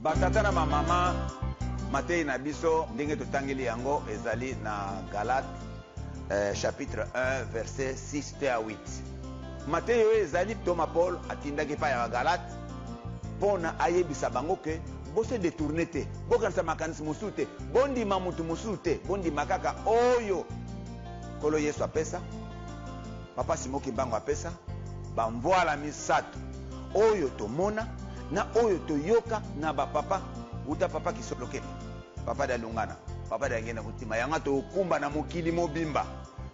Batata na bamama, mateyi na biso ndenge totangeli yango ezali na Galate chapitre 1 verset 6 te a 8. Mateyi oyo ezali ntoma Paul atindaki epai ya Bagalate mpo na ayebisa bango ke bo se detourner te, bokanisa makanisi mosusu te, bondima moto mosusu te, bondima kaka oyo Nkolo Yesu apesa, Papa Simon Kimbangu apesa, bamvuala misato oyo tomona na oyo toyoka na ba papa wuta papa Kisolokele, papa Dialungana, papa Diangienda Kuntima, yango tokumba na mokili mobimba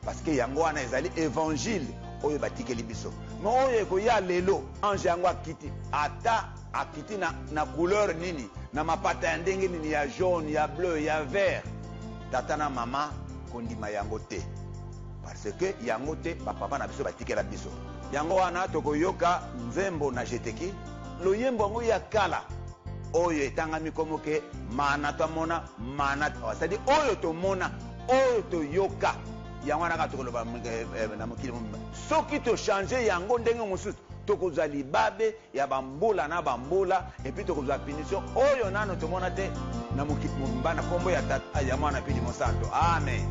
parce que yango wana ezali evangile oyo batikeli biso. Mais oyo ekoya lelo, ange yango akiti, ata akiti na couleur nini, na mapata ya ndenge nini, ya jaune, ya bleu, ya vert, tata na mama kondima yango te, parce que yango te ba papa na biso batikela biso. Yango wana tokoyoka nzembo na Jeteki, loyembo yango ya kala oyo etangami kombo ke mana twamona mana, c'est-à-dire oyo tomona, oyo toyoka, yango wana kaka tokoloba na mokili mobimba. Soki to changer yango ndenge mosusu, tokozwa libabe ya ba mbula na ba mbula, et puis tokozwa punition oyo nano tomona te na mokili mobimba, na kombo ya Tata, ya Mwana mpe Elimo Santo. Amen.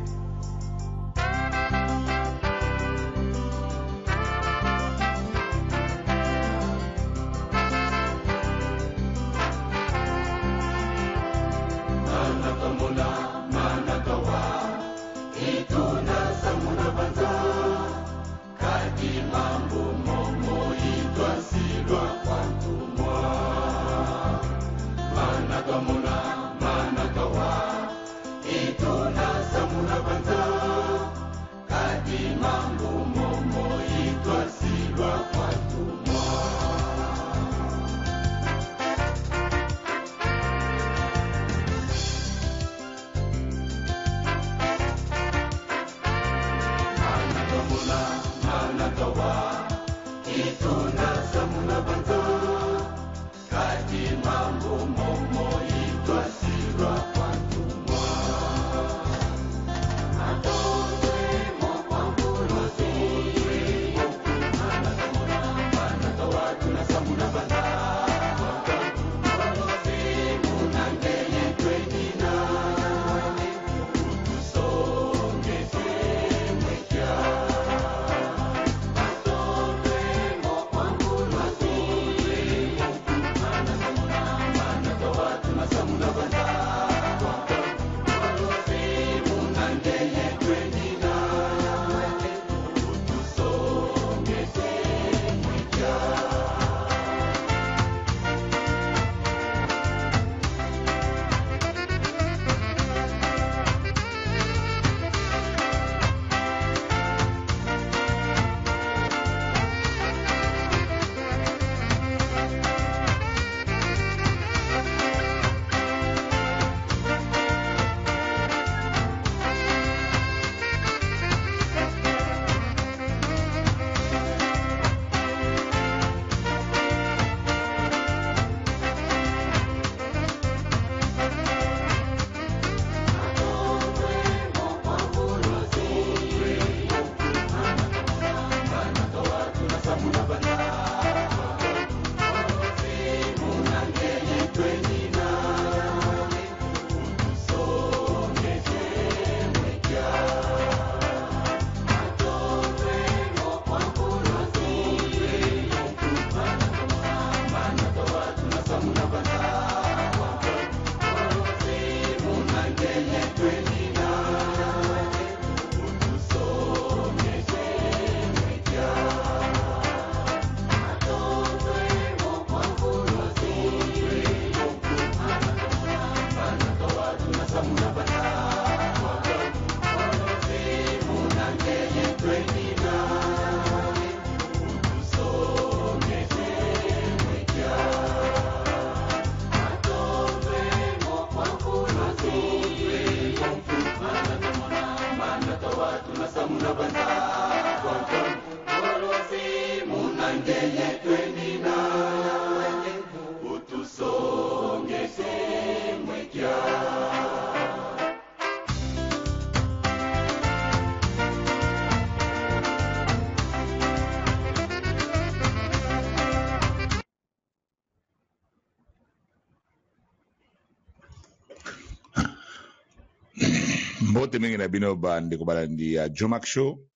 Mbote mingi na bino bandeko balandi ya Jomack Show.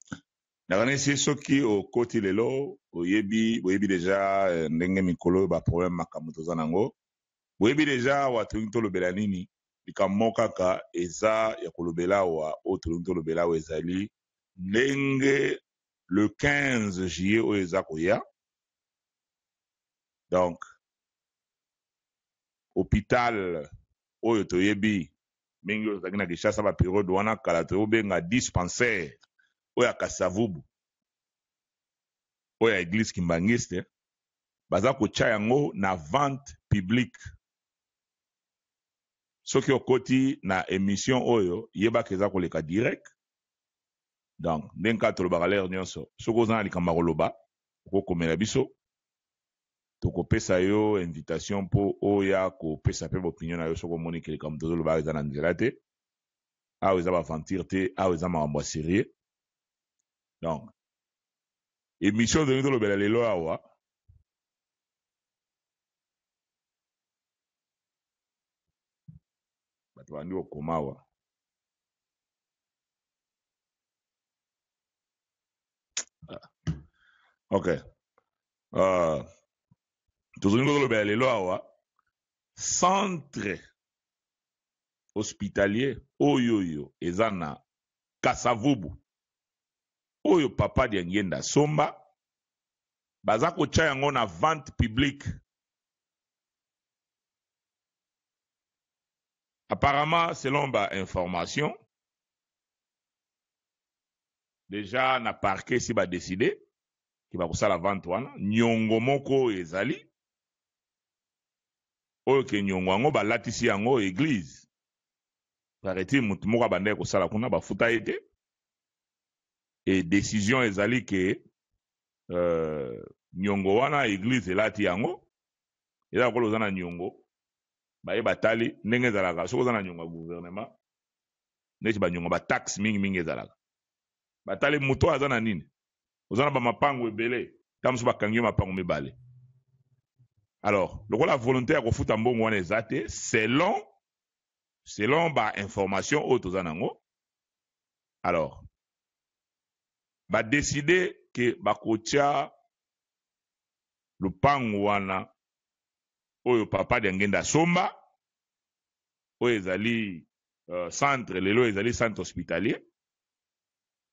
Nakanisi soki okoti lelo oyebi boyebi deja eh, ndenge mikolo oyo ba problème makambo toza nango. Boyebi deja awa tolingi tolobela nini? Likambo moko kaka eza ya kolobela awa, oyo tolingi tolobela awa ezali ndenge le 15 juillet oyo eza koya donc hopital oyo toyebi mingi oyo tozalaki na Kinshasa ba periode wana kala toyobenga dispensaire oyo ya Kasavubu oyo ya eglise kimbanguiste baza kotia yango na vente publique. Soki okoti na emission oyo yebaka eza koleka direct. Donc ndenge kaka tolobaka l'heure nyonso, soki oza na likambo ya koloba okokomela biso, tokopesa yo invitation mpo oya kopesa mpe opinion na yo soki omoni ke likambo tozoloba eza na nzela te. Awa eza ba aventure te, awa eza makambo ya serieux. Donc emission tolingi tolobela lelo awa bato bandi kokoma awa ok tozolingi tolobela lelo awa centre hospitalier oyo oyo eza na Kasavubu oyo papa Diangienda asomba baza kotya yango na vente publique. Apparemment selon ba information deja na parquet si ba decide ke bakosala vente wana, nyongo moko oyo ezali oyo ke nyongo yango balatisi yango eglise paraît-il motu moko abandaki kosala kuna bafuta ye te et decision ezali ke nyongo wana eglise elati yango eza lokola oza na nyongo baye batali ndenge ezalaka soki oza na nyongo ya gouvernement neti banyongo ba taxe mingi mingi ezalaka batali moto oyo aza na nini oza na bamapango ebele ntango mosusu bakangi yo mapango mibale alors lokola volonté ya kofuta mbongo wana eza te selon selon ba information oyo toza nango alors ba décider ke bakotia lupangu wana oyo papa Diangenda asomba oyo ezali centre lelo ezali centre hospitalier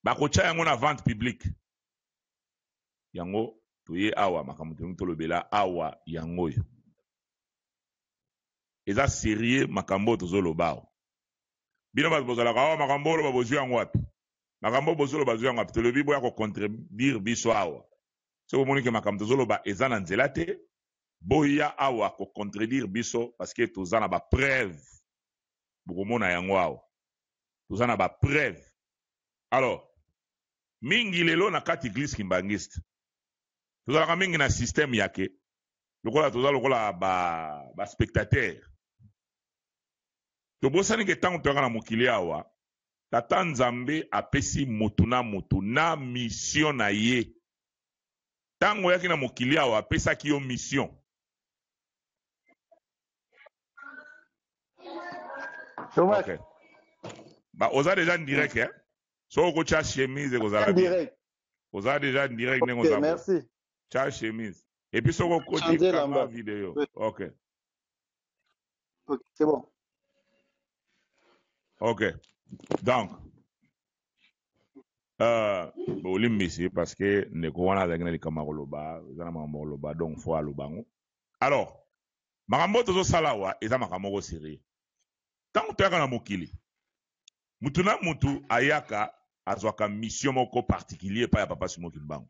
bakotia yango na vente publique yango toye awa makambo tolingi tolobela awa yango oyo eza serieux makambo oyo tozoloba awa bino bato bozalaka awa makambo oyo bozwi yango wapi makambo oyo bozoloba zwi yango wapi tolobi boya kocontredire biso awa soki omoni ke makambo tozoloba eza na nzela te boya awa kocontredire biso parce que toza na bapreuve bokomona yango awa toza na bapreuve alors mingi lelo na kati église kimbanguiste tozalaka mingi na système yake lokola toza lokola ba, ba spectateur tobosani ke ntango toyaka na mokili awa tata nzambe apesi motu na motu na mission na ye ntango oyaki na mokili awa apesaki yo mission. Thomas. Ok. Ba oza déjà en direct hein? Soki okotya chemise ekozala bien. Direct. Oza déjà en direct ndenge Ok, oza boye. merci. Tya chemise. Et puis soki okoti Changer kanga lamba. video. Oui. Ok. Ok, c'est bon. Ok. Donc bolimbisi parce que ndeko wana azalaki na likambo ya koloba, eza na makambo ya koloba donc faut aloba yango. Alors, makambo oyo tozosala awa eza makambo moko sérieux. Ntango toyaka na mokili, mutu na mutu ayaka azwaka mission moko particulier epai ya Papa Simon Kimbangu.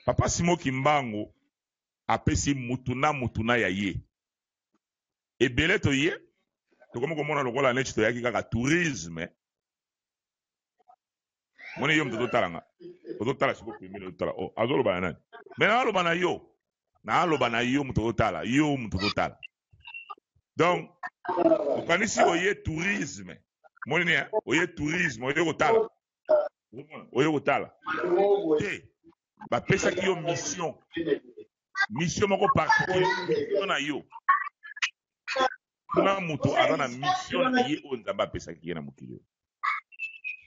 Papa Simon Kimbangu apesi mutu na mutu na ya ye. Ebele toye tokomi komona lokola neti toyaki kaka tourisme. Moni yo moto ozotala nga, ozotala sikoyo pembeni, ozotala oh, azoloba na nani? Mais naaloba na yo, naaloba na yo moto ozotala, yo moto ozotala. Donc okanisi oye tourisme, moni nini? Oye tourisme, oye kotala, oye kotala te, bapesaki yo mission, mission moko particulier, mission na yo. Na moto aza na mission na ye oyo Nzambe apesaki ye na mokili oyo.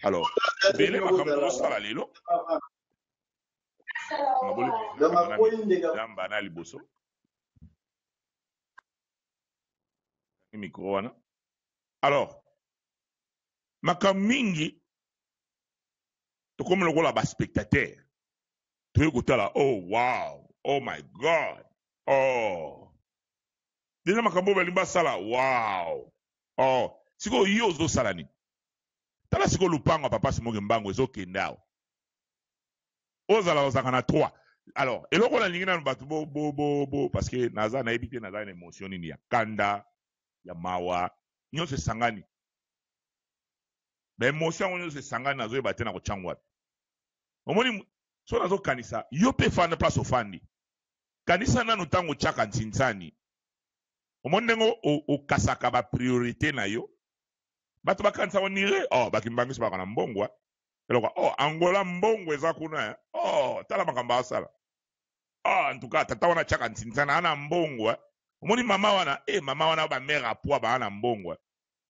Alors, bele makambo tozosala lelo, nzambe na liboso micro wana. Alors, makambo mingi tokomi lokola ba spectateur, toyei kotala, oh wow, oh my God, oh deja makambo oyo balingi basala, wow, oh. Sikoyo yo ozosala nini? Tala sikoyo lupango ya papa Simon Kimbangu ezokende awa, ozala ozalaka na 3. Alors eloko nalingi nanu bato bo, bo, bo, bo, parce que naza nayebi te naza na emotion nini ya kanda ya mawa nyonso esangani, ba emotion yango nyonso esangani, nazoyeba te na kotya yango wapi. Omoni so nazokanisa yo mpe fanda place ofandi, kanisa nanu ntango otyaka ntsinsani, omoni ndenge okasaka ba priorité na yo. Bato bakanisa onire, oh bakimbangisi baka na mbongo, eloko, oh Angola mbongo eza kuna, oh tala makambo asala, oh en tout cas tata wana atyaka ntsinsani ana mbongo. Omoni mama wana, eh mama wana ba mère à poids ba na mbongo,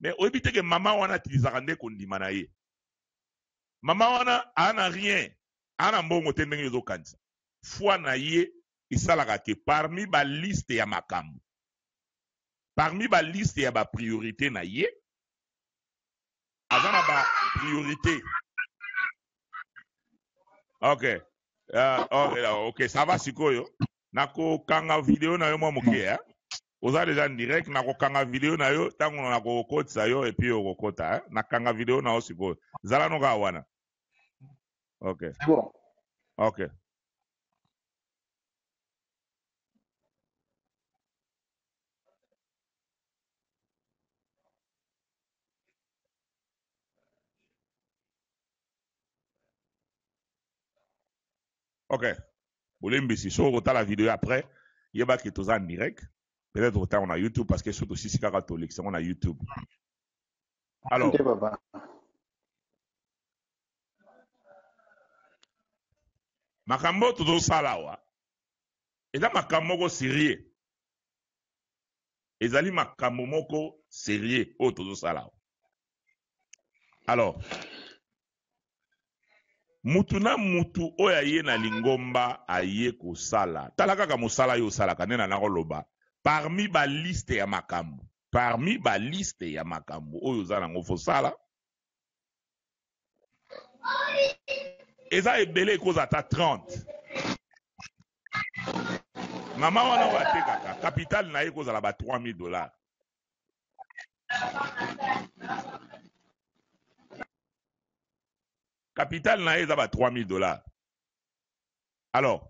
mais oyebi te ke mama wana atilisaka nde kondima na ye. Mama wana ana rien, ana mbongo te ndenge ezokanisa. Foi na ye esalaka ke parmi ba liste ya makambo, parmi ba liste ya ba priorité na ye, aza na ba priorité. Ok, ok, ça va sikoyo. Nakokanga video na yo mwa moke, eh? Oza déjà en direct, nakokanga video na yo ntango nakokotisa yo et puis okokota, eh? Nakanga video na yo sikoyo. Zala no kaka wana. Ok. C'est bon. Ok. Ok. Bolimbisi, soki okotala video après, yebaki toza en direct. Peut-être okotala na YouTube parce que soki tosisi kaka tolekisa yango na YouTube. Alors, Ok, papa. Makambo oyo tozosala awa eza makambo moko sérieux, ezali makambo moko sérieux oyo tozosala awa. Alors, mutu na mutu oyo aye na lingomba aye kosala, tala kaka mosala oyo osalaka nde na nakoloba parmi ba liste ya makambo, parmi ba liste ya makambo oyo oza nango fosala eza ebele, ekozala ata 30. Mama wana oyo atekaka, capital na ye ekozala ba 3000 $. Capital na ye eza ba 3000 $. Alors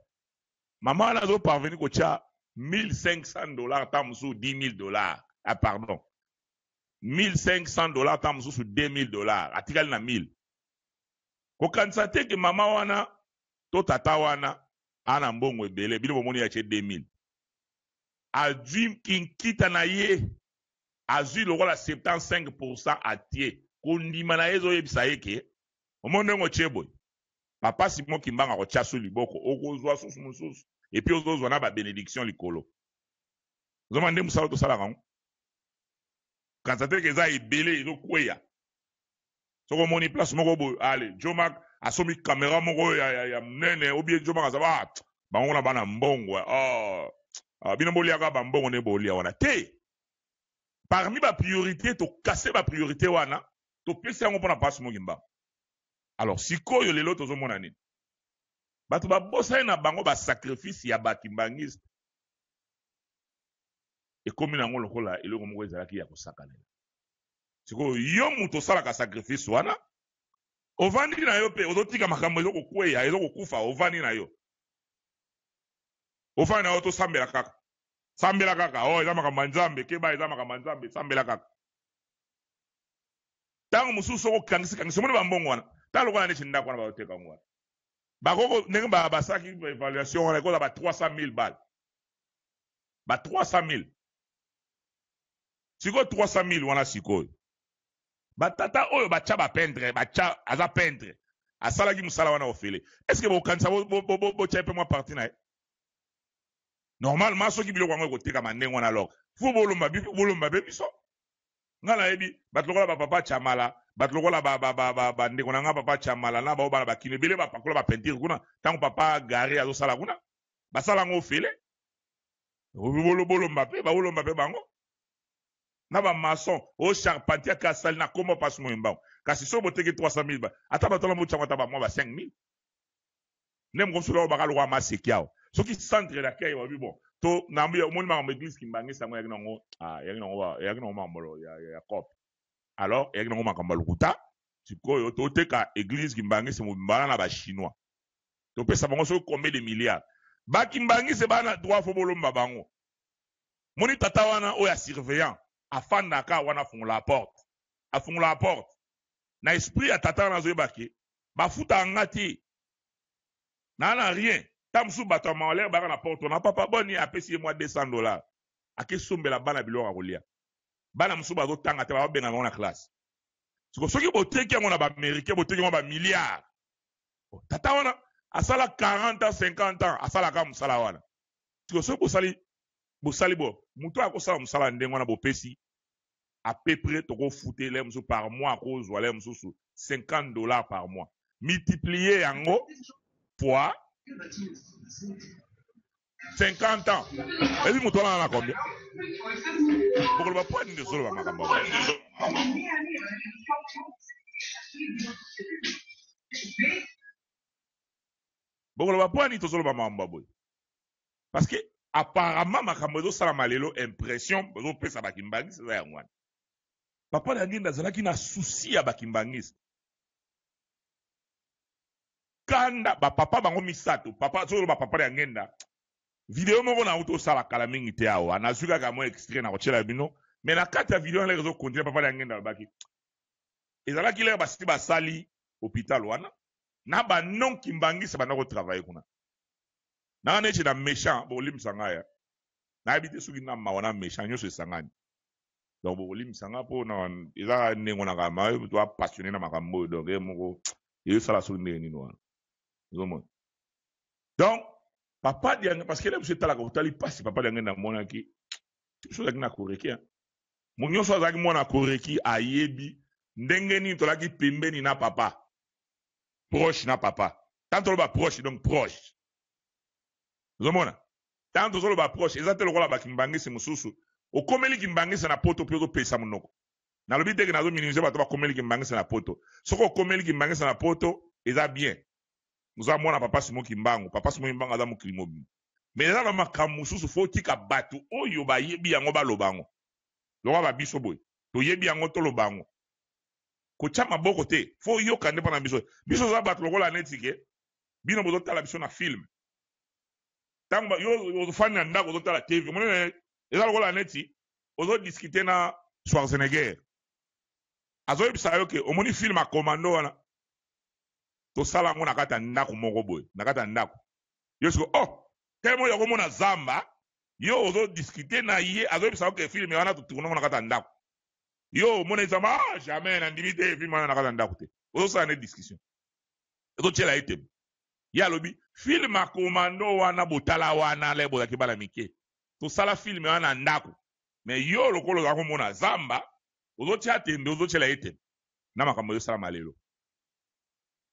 mama wana azoparvenir kotia 1500 $, ta mosusu 10 000 $, ah pardon, 1500 $, ta mosusu 2000 $, atikali na 1000. Kokanisa te ke mama wana to tata wana ana mbongo ebele. Bino bomoni atie 2000, azwi kinkita na ye, azwi lokola 75 % atie. Kondima na ye ezoyebisa ye ke omoni ndenge otie boye, papa Simon Kimbangu akotia so liboko, okozwa susu mosusu, et puis ozozwa na babénédiction likolo. Ozomona nde mosala tosalaka yango. Kanisa te ke eza ebele ezokweya. Soki omoni place moko boye, ale Jomak asombi caméra moko ya monene, obie Jomak aza ba bango na bana mbongo, oh, ah, bino boliaka bambongo nde bolia wana te. Parmi bapriorité, tokase bapriorité wana, topesi yango mpona pasi mokimba. Alors sikoyo lelo tozomona nini? Bato babosani na bango basacrifice ya bakimbangiste. Ekomi nango lokola eloko moko ezalaki ya kosakanela. Sikoyo yo moto osalaka sacrifice wana, ovandi na yo mpe ozotika makambo ezokokweya, ezokokufa, ovandi na yo, ofandi na yo, tosambela kaka, sambela kaka, oh eza makambo ya Nzambe, keba, eza makambo ya Nzambe, sambela kaka. Ntango mosusu soki okangisi kangisi, omoni bambongo wana, tala lokola neti ndako wana bazoteka yango wana, bakoko ndenge basalaki évaluation wana, ekozala ba 300 000 balles, ba 300 000. Sikoyo 300 000 wana, sikoyo batata oyo batya bapeintre, batya, aza peintre, asalaki mosala wana ofele, est ce que bokanisa botya mpe mwa parti na ye? Normalement soki biloko yango ekotekama ndenge wana alors faut bolomba bolomba mpe biso. Nga nayebi bato lokola ba papa Tshamala, bato lokola ba ba ba ba ba ndeko na nga papa Tshamala na bao bana bakino ebele bapakola ba peinture kuna ntango papa Gare azosala kuna basala yango ofele. Bolomba mpe baolomba mpe bango na ba maçon o charpentier ake asali na kombo pasi moyembango kasi soki boteki 300 000 ba ata bato wana botyango ata ba mwa ba 5 000 nde moko mosusu alobaka lokola maseki awa soki centre d'accueil babi bon to na omoni makambo église kimbangisi yango eyaki nango ah, eyaki nango eyaki nango makambo ya, ya, ya cop alors eyaki nango makambo ya lokuta. Sikoyo toteka église kimbangisi mobimba wana na bachinois, topesa bango soki combien de milliards. Bakimbangisi bana droit fo bolomba bango. Moni tata wana oyo ya surveillant afandaka wana, afungola porte, afungola porte na esprit ya tata wana azoyeba ke bafutaka nga te naa na rien. Ta mosusu bato ya malheur baka na porte wana, papa boni, apesi ye mwa 200 $, akesombela bana biloko ya kolia. Bana mosusu bazotanga te, bababenga bango na classe. Siko soki boteki yango na baaméricain, boteki yango bamilliard. Tata wana asala 40 ans, 50 ans asalaka mosala wana. Siko soki bosali bosali bo moto akosala mosala ndenge wana, bopesi à peu près, tokofutela ye mosusu par mois, akozwa le mosusu 50 $ par mois. Multiplier yango fois 50 ans, ebi moto wana na combien? Bokoloba po nini ozoloba makambo ya? Bokoloba po nini tozoloba makambo ya boye? Parce que apparemment makambo ezosalama lelo, impression bazopesa bakimbangisi eza yango wana. Papa na ngenda azalaki na souci ya bakimbangisi. Kanda bapapa bango misato, papa sozoloba papa ya ngenda, video moko na auti osala kala mingi te awa, nazwi kaka mwa extrait na kotiela bino. Mais na kati ya video wana ezocontinuer, papa ya ngenda alobaki ezalaki lere basi basali hôpital wana na banon kimbangisi banda kotravailler kuna. Nanga neti na méchant, bokolimbisa ngai ya nayebi te soki na mawa na méchant nyonso esangani. Donc bokolimbisa nga mpo na eza ndenge na kama to apassionné na makambo oyo. Donc ye moko ezosala soki ndenge nini wana ozomona. Donc papa Diange, parce que biso etalaka otali mpasi, papa Diange namonaki biso ozalaki na koreki mo nyonso, azalaki mwana koreki, ayebi ndenge nini tolaki pembeni na papa, proche na papa. Tant toloba proche, donc proche, ozomona, tant tozoloba proche, eza te lokola bakimbangisi mosusu. Okomeli kimbangisi na poto mpe ozopesa monoko. Nalobi teke nazominimiser bato bakomeli kimbangisi na poto. Soki okomeli kimbangisi na poto, eza bien, oza mwana papa Simo Kimbangu. Papa Simo Kimbangu aza mokili mobimba. Mais eza na makambo mosusu, fo otika bato oyo bayebi yango baloba yango. Lokola babiso boye toyebi yango, toloba yango, kotya maboko te. Fo oyoka nde mpona biso. Biso oza bato lokola neti ke bino bozotala biso na film. Ntango yo ozofandi na ndako, ozotala TV, monene eza lokola neti ozodiscuter na Schwarzenegger, azoyebisa yo ke omoni film ya Commando wana, tosala yango na kati ya ndako moko boye, na kati ya ndako. Yo siko, oh, tellement yo komona zamba, yo ozodiscuter na ye, azoyebisa yo ke film wana totourner yango na kati ya ndako. Yo omona ezamba, ah, jamais, nandimi te, film wana na kati ya ndako te. Ozosala ne discussion, ezotiela ye teme. Ye alobi film ya Commando wana botala wana le bozalaki bana mike, tosala film wana na ndako. Mais yo lokola oza komona zamba, ozotia tembe, ozotiela ye tembe na makambo ezosalama lelo,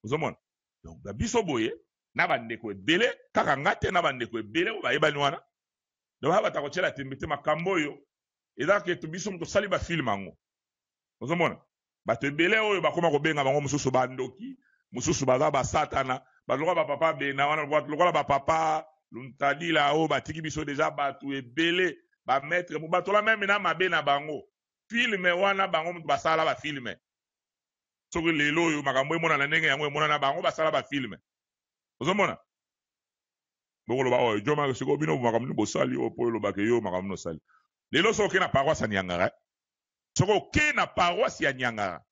ozomona. Donc babiso boye na bandeko ebele, kaka nga te, na bandeko ebele oyo bayebani wana. Donc baya bato akotiela tembe te. Makambo oyo eza ke biso tosali bafilm yango. Ozomona bato ebele oyo bakoma kobenga bango mosusu bandoki, mosusu baza basatana, bato lokola bapapa bena wana, lokola bapapa Luntadila oyo batiki biso deja. Bato ebele, bamaître, bato la même na mabe na bango, film wana bango moto basala bafilm. Soki lelo oyo makambo emonana ndenge yango emonana, bango basala bafilm. Ozomona, bokoloba oyo joma sikoyo bino makambo nini bosali oyo mpo olobaka yo makambo nini osali lelo. Soki oke na paroisse ya Niangara, soki oke na paroisse ya Niangara,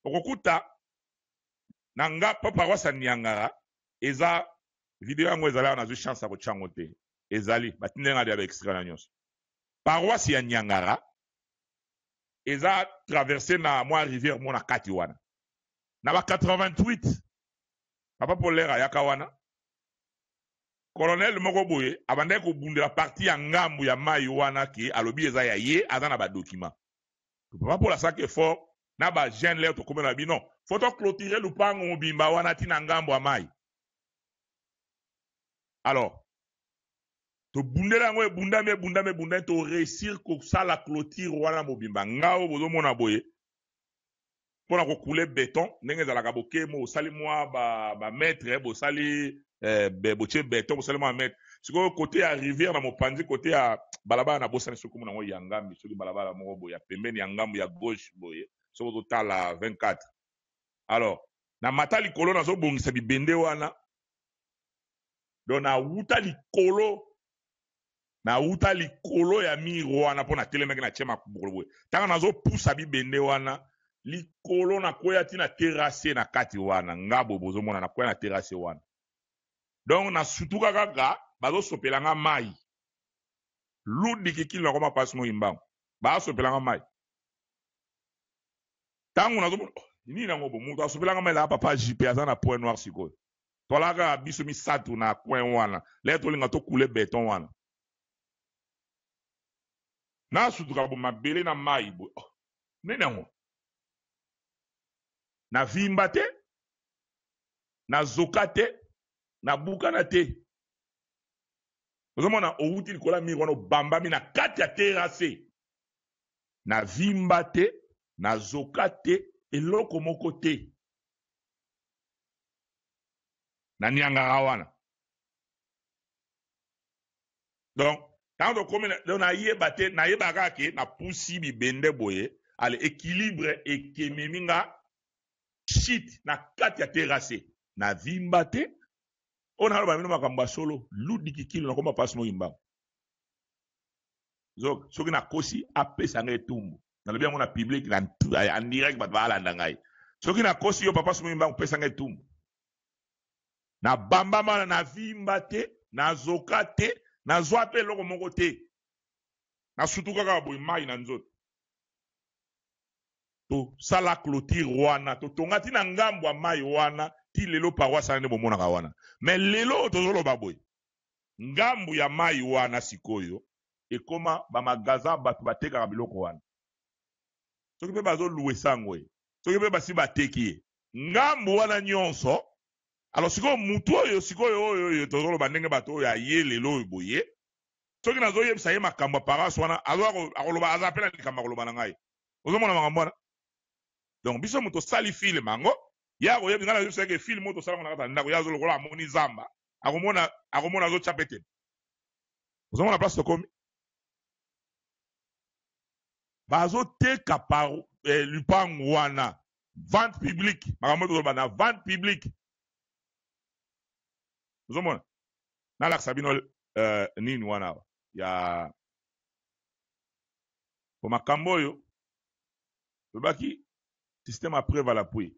okokuta na nga mpo paroisse ya Niangara eza video yango ezali awa. Nazwi chance ya kotia yango te, ezali batindeli nga ya baextrait na nyonso. Paroisse ya Niangara eza traverse na mwa rivière mo na kati wana. Na ba 88, papa Polere ayaka wana. Colonel moko boye abandaki kobundela partie ya ngambu ya mayi wana ke alobi eza ya ye aza na ba documents. Papa Paul asalaki effort na ba jeunes leurs tokomi na bino faut to clôturer lupango mobimba wana ti na ngambo ya mayi. Alors tobundela yango ebundami ebundami ebundami to réussir kosala clôture wana mobimba. Nga oyo bozomona boye mpo na kokule beton ndenge ezalaka bokemo osali mwa ba, ba mètre bosali eh, botie beton bosali mwa mètre sikoyo kote ya rivière na mopanzi kote ya balabala na bosani soki komona yango ya ngambi soki balabala moko boye ya pembeni ya ngambo ya gauche boye soki ozotala 24 alors na mata likolo nazobongisa bibende wana donc nawuta likolo Nawuta likolo ya mir wana mpo natelemaki na tie makolo boye. Ntango nazopusa bibende wana likolo, nakweya ti na terrasse na kati wana. Nga boye bozomona nakweya na terrasse wana. Donc nasutuka kaka bazosopela nga mayi. Ludi kikili nakoma pasi moi mbangu. Basopela nga mayi. Ntango nazomona oh, nini yango bo moto asopela nga mayi la papa JP aza na point noir sikoyo. Toalaka kaka biso misatu na coin wana lere tolinga to couler beton wana. Nasutuka bo mabele na mayi boye oh, nini yango? Na vimba te, na zoka te, na bukana te. Ozomona owuti likolo ya mur wana obambami na kati ya terrasse. Na vimba te, na zoka te, eloko moko te. Na niangara wana donc ntango tokomi donc nayeba te nayeba kaka ke napusi bibende boye ale équilibre ekememi nga shit na kati ya terrasse na vimba te oyo naloba bino makambo ya solo ludi kikilo nakoma pasi moi mbango donc soki nakosi apesa ngai etumbu nalobi yango na public na en direct bato baalanda ngai soki nakosi yo papa somi mbangu pesa ngai etumbu nabambama na vimba te nazoka te nazwa mpe eloko moko te nasutuka kaka boye mai na nzoto tosala clôture wana totonga ti na ngambo ya mai wana ti lelo paroisse wana nde bomonaka wana mais lelo oyo tozoloba boye ngambo ya mai wana sikoyo ekoma ba magasin batu batekaka biloko wana soki pe bazo louer sango ye soki pe basi bateki ye ngambu wana nyonso alors sikoyo mutu oyo sikoyo oyo oyo tozoloba ndenge bato oyo aye lelo oyo boye soki nazoyebisa ye makambo ya parence wana akoloba aza pe na likambo akoloba na ngai ozomona makambo wana donc biso moto osali film yango ye akoyebi ngai nazoyebisa ye ke film oyo tosala ngo na kati ya ndako ye azolokola amoni zamba akomona akomona azotya pe te ozomona place tokomi bazoteka par eh, lupangu wana vente publique makambo tozoloba na vente publique ozomona nalakisa bino uh, nini wana awa ya po makambo oyo tolobaki système à preuve à l'appui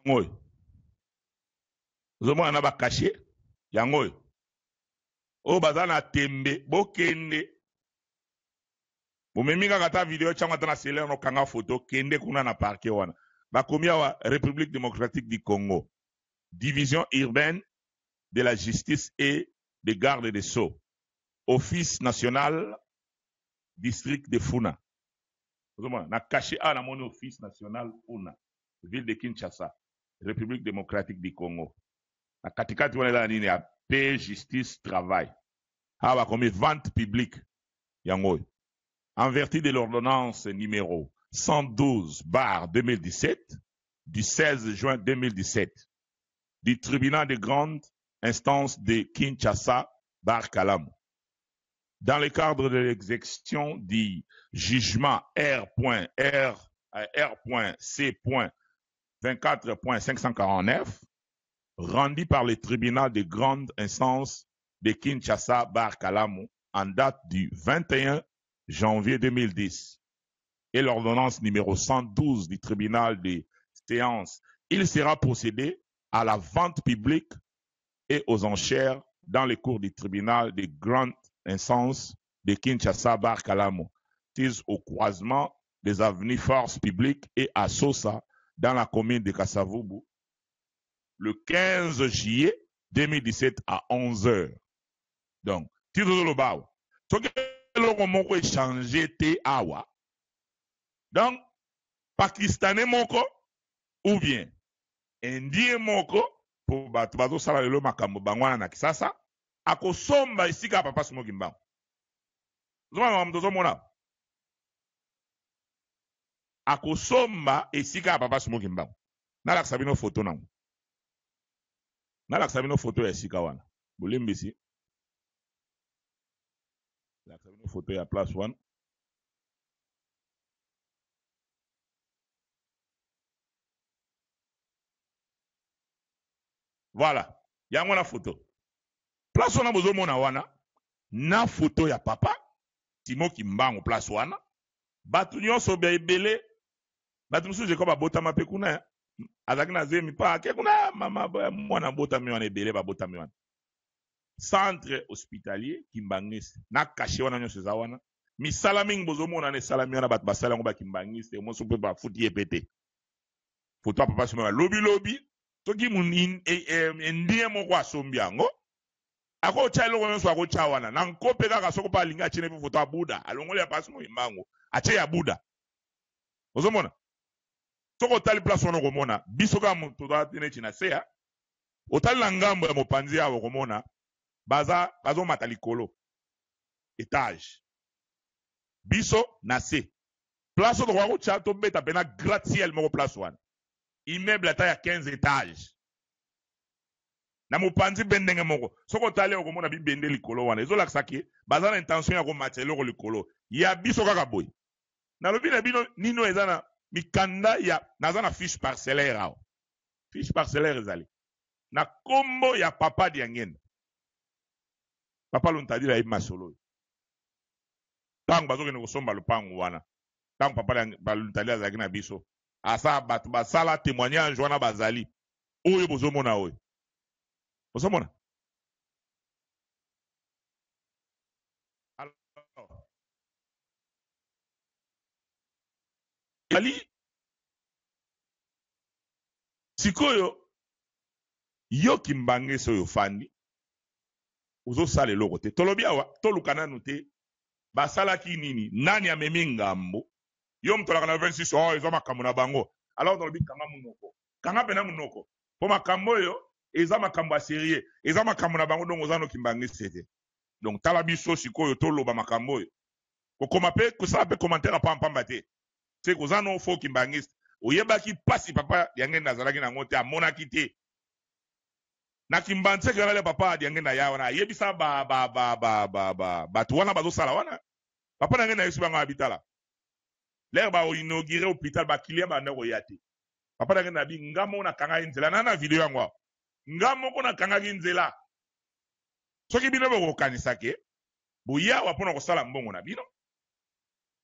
yango oyo ozomona na bakashe yango oyo oyo baza na tembe bokende Bomemi kaka ata video tiango ata na cellulaire no kanga photo kende kuna na parquet wana bakomi awa Republique democratique du Congo division urbaine de la justice et de garde des sceaux office national district de Funa ozomona na cachet awa namoni office national Funa ville de Kinshasa Republique democratique du Congo na katikati wana eza na nini ya paix justice travail awa bakomi vente publique yango oyo en vertu de l'ordonnance numéro 112 barre 2017 du 16 juin 2017 du tribunal de grande instance de Kinshasa barre Kalamu dans le cadre de l'exécution du jugement R.R. R.C. 24.549 rendu par le tribunal de grande instance de Kinshasa barre Kalamu en date du 21 janvier 2010. Et l'ordonnance numéro 112 du tribunal de séance, il sera procédé à la vente publique et aux enchères dans les cours du tribunal de grande instance de Kinshasa Bar Kalamo, au croisement des avenues Force publique et à Sosa dans la commune de Kasavubu le 15 juillet 2017 à 11h. Donc, ti tozoloba awa, soki eloko moko echange te awa, donc pakistanais moko ou bien indien moko, po bato bazosala lelo makambo bango wana na Kisasa, akosomba esika ya Papa Simon Kimbangu. Ozomona makambo tozomona, akosomba esika ya Papa Simon Kimbangu. Nalakisa bino foto nango, nalakisa bino foto ya esika wana, bolimbisi, nalakisa bino foto ya place wana. Voilà, yango na foto. Place wana bozomona wana na foto ya Papa Simon Kimbangu, place wana bato nyonso bya ebele, bato mosusu jeko babotama mpe kuna, azalaki na zemi pa ake kuna, mama mwana abotami wana, ebele babotami wana. Centre hospitalier Kimbangiste na kashe wana nyonso eza wana, misala mingi bozomona na esalami wana, bato basala yango bakimbangiste, mosusu mpe bafuti ye pe te. Foto ya Papa Simon lobi lobi, soki indien moko asombi yango, akotya eloko nyonso akotya wana na nko mpe kaka soko mpe alingi atie mpe foto ya Buda, alongoli ya Papa Simon Kimbangu, atie ya Buda. Ozomona, soki otali place wana okomona biso kaka moto toza neti na se ya otali na ngambo ya mopanzi awa, okomona baza bazomata likolo etage, biso na se. Place oyo tokoka kotya, tobeta mpena gratte-ciel moko place wana, immeuble ata ya 15 étage na mopanzi mpe ndenge moko. Soki otali okomona bibende likolo wana, ezolakisa ke baza na intention ya komatisa eloko likolo ya biso. Kaka boye nalobi na bino nino eza na mikanda ya, naza na fiche parcellaire awa. Fiche parcellaire ezali na kombo ya Papa Diangenda. Papa Luntadila ayebi masolo oyo. Ntango bazokende kosomba lopango wana, ntango Papa Luntadila azalaki na biso, asa bato basala témoignage wana bazali oyo bozomona, oyo bozomona. Alors ezali sikoyo yo Kimbangese oyo ofandi ozosala eloko te. Tolobi awa, toluka nanu te basalaki nini, nani amemi ngambo. Yo moto olaka na 26, oh, eza makambo na bango. Alors tolobi kanga monoko, kanga mpena monoko, mpo makambo oyo eza makambo ya sérieux, eza makambo na bango. Donc oza no Kimbangese te. Donc tala biso sikoyo toloba makambo oyo, kokoma mpe kosala mpe commentaire ya pampamba te, se koza no faux kimbangiste. Oyebaki mpasi Papa Diangenda azalaki nango te, amonaki te na Kimbanseke wana. Papa Diangenda ya wana ayebisa ba ba ba ba ba ba bato wana bazosala wana. Papa na ngai nayebisi bango abitala lere ba inaugure hôpital, baclient banda koya te. Papa na ngai nabi nga moko nakangaki nzela na video yango awa, nga moko nakangaki nzela. Soki bino bokokanisa ke boyawa mpona kosala mbongo na bino,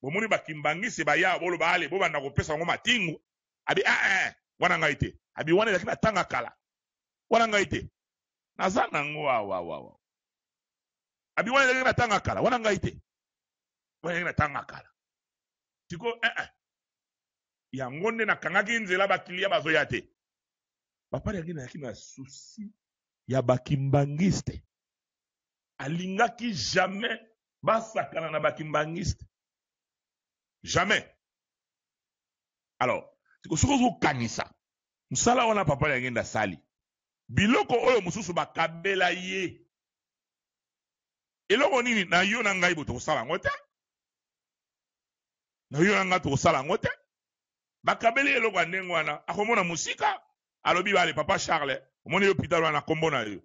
bomoni bakimbangisi bayawa, boloba ale bobanda kopesa bango matingu. Abi ah, eh, wana ngai te. Abi wana ezalaki na tanga kala, wana ngai te, naza nango awa awa. Abi wana ezalaki na tanga kala, wana ngai te, wana ezalaki na tanga kala. Sikoyo eh, eh. Yango nde nakangaki nzela, baclient bazoya te. Papa yangi nayaki na souci ya bakimbangiste, alingaki jamais basakana na bakimbangiste, jamais. Alors soki ozokanisa mosala wana Papa Yangenda asali, biloko oyo mosusu bakabela ye, eloko nini na yo na ngai bo tokosala yango te? Na yo na ngai tokosala yango te. Bakabeli eloko ya ndenge wana, akomona mosika. Alobi bale Papa Charles, omoni yo hôpital wana, kombo na yo,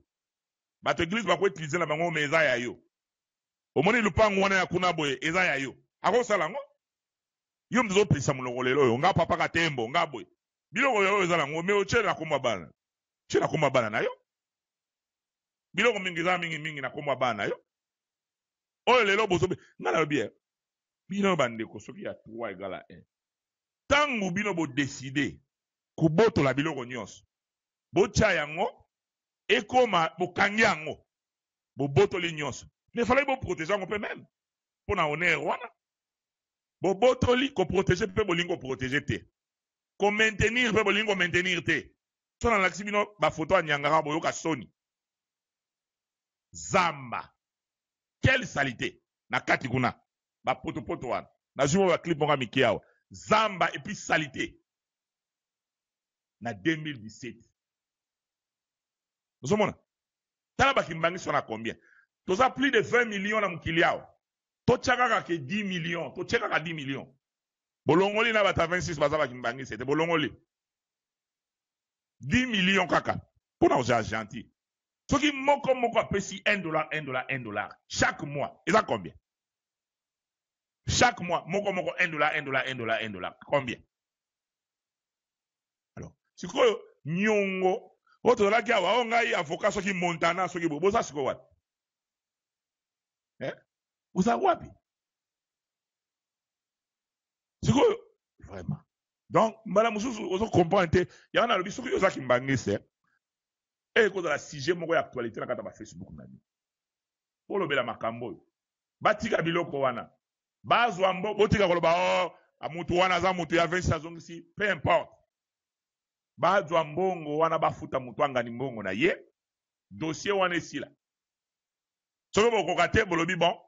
bato église bakoutiliser na bango, mais eza ya yo. Omoni lupango wana ya kuna boye, eza ya yo. Akosala yango. Yo moto ozopesa monoko lelo oyo, nga Papa Katembo, nga boye, biloko oyo eza nango, mais otie na kombo ya bana, tie na kombo ya bana na yo. Biloko mingi eza mingi mingi na kombo ya bana na yo oyo lelo bozobe. Nga nalobi ye. Bino bandeko soki ya 3 egale à 1. Tango bino bo decider kobotola biloko nyonso, botia yango ekoma bokangi yango, bobotoli nyonso. Mais fallait bo proteger yango pe meme pona honneur wana. Bobotoli ko proteger pe bolingi ko proteger te. Ko maintenir pe bolingi ko maintenir te. Soki nalakisi bino ba photo ya Niangara boyoka soni. Zamba. Quelle salite na kati kuna. Ba potopoto wana. Nazwi mwa ba clip moko ya mike awa. Zamba et puis salite. Na 2017. Ozomona? Tala ba kimbanguiste wana combien? Toza plus de 20 millions na mokili awa. Totia kaka ke 10 millions, totie kaka 10 millions. Bolongoli na bata 26 baza ba kimbanguiste te, bolongoli. 10 millions kaka pona kozala gentil. Soki moko moko apesi 1 dollar, 1 dollar, 1 dollar chaque mois, eza combien? Chaque mois moko moko 1 dollar, 1 dollar, 1 dollar, 1 dollar, combien? Alors, sikoyo nyongo oyo tozalaki awa, oyo ngai avocat soki Montana soki boye, boza sikoyo wapi? Eh? Boza wapi? Sikoyo vraiment. Donc mbala mosusu ozo comprendre te, yango nalobi soki oza kimbangiste, eh ekozala sujet moko ya actualité na kati ya ba Facebook na bino. Bolobela makambo oyo. Batika biloko wana. Bazwa mbo, botika koloba oh mutu wana aza mutu ya 26 azongisi, peu importe. Bazwa mbongo wana bafuta mutu angani mbongo na ye, dossier wana esila. Soki bokoka te bolobi bon,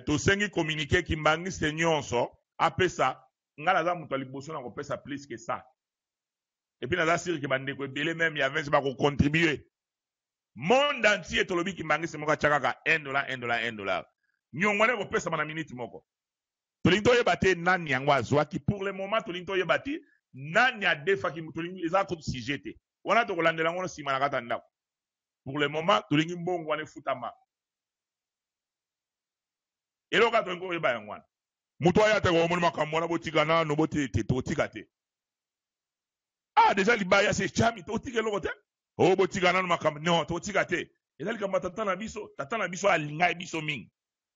tosengi communiqué kimbangiste nyonso apesa, nga naza mutu ya liboso na kopesa plus que ça. Et puis naza sûr que bandeko ebele même ya 20 bako contribuer. Monde entier tolobi kimbangiste moko atia kaka 1 dollar, 1 dollar, 1 dollar. Nyongo wana ekopesama na minute moko. Tolingi toyeba te nani yango azwaki. Pour le moment tolingi toyeba te nani adefaki, tolingi eza kutu sujet te. Wana tokolandela yango nsima na kati ya ndako. Pour le moment tolingi mbongo wana efutama. Eloko kaka tolingi koyeba yango wana. Moto aya te komona makambo wana botika nano bote te totika te. Ah déjà libaya se chami totika eloko te. Oh botika nano makambo non totika te. Eza likambo ya tata na biso, tata na biso alingaki biso mingi.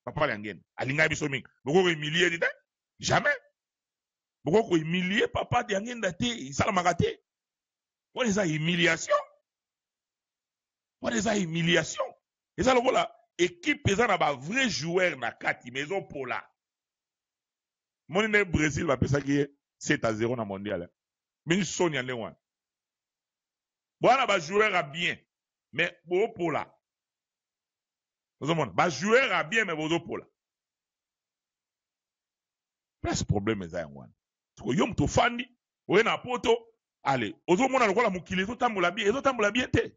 Papa Liangenda alingaki biso mingi. Bokoki ko humilier te? Jamais. Bokoki ko humilier papa Liangenda te, esalamaka te. Wana eza humiliation. Wana eza humiliation. Eza lokola équipe eza na ba vrai joueur na kati mais ezopola. Moni nde Brésil bapesaki ye 7-0 na mondial. Mini soni ya ndenge wana. Bwana ba joueur ya bien mais bopola. Ozomona ba joueur ya bien mais bozopola. Place problème eza yango wana. Siko yo moto ofandi oye na poto ale ozomona lokola mokili ezotambola bien, ezotambola bien te.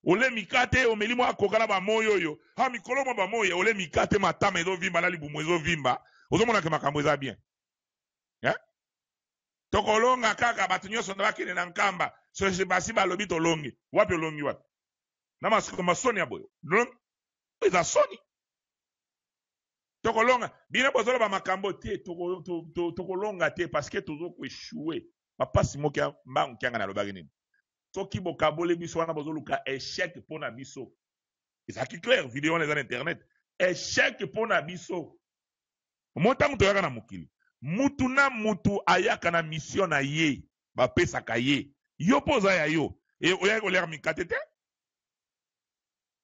Ole mikate omeli mwa koka na ba moyi oyo. Ha mikolo mwa ba moyi ole mikate matama ezovimba na libumu ezovimba. Ozomona ke makambo eza bien. Hein? Tokolonga kaka bato nyonso na bakende na Nkamba. Soki basi balobi tolongi. Wapi olongi wapi? Na masoni ya boye. Olongi? Eza soni. Tokolonga. Bino bozoloba makambo te, tokolonga te parce que tozo ko échouer. Papa Simon Kia Mbangu Kianga nalobaki nini? Soki bokaboli biso wana bozoluka échec pona biso. Ezalaki clair, video wana eza na internet. Échec pona biso. Mo ntango toyaka na mokili, mutu na mutu ayaka na mission na ye, bapesaka ye. Yo mpo oza ya yo, e, oyaki koliaka mikate te?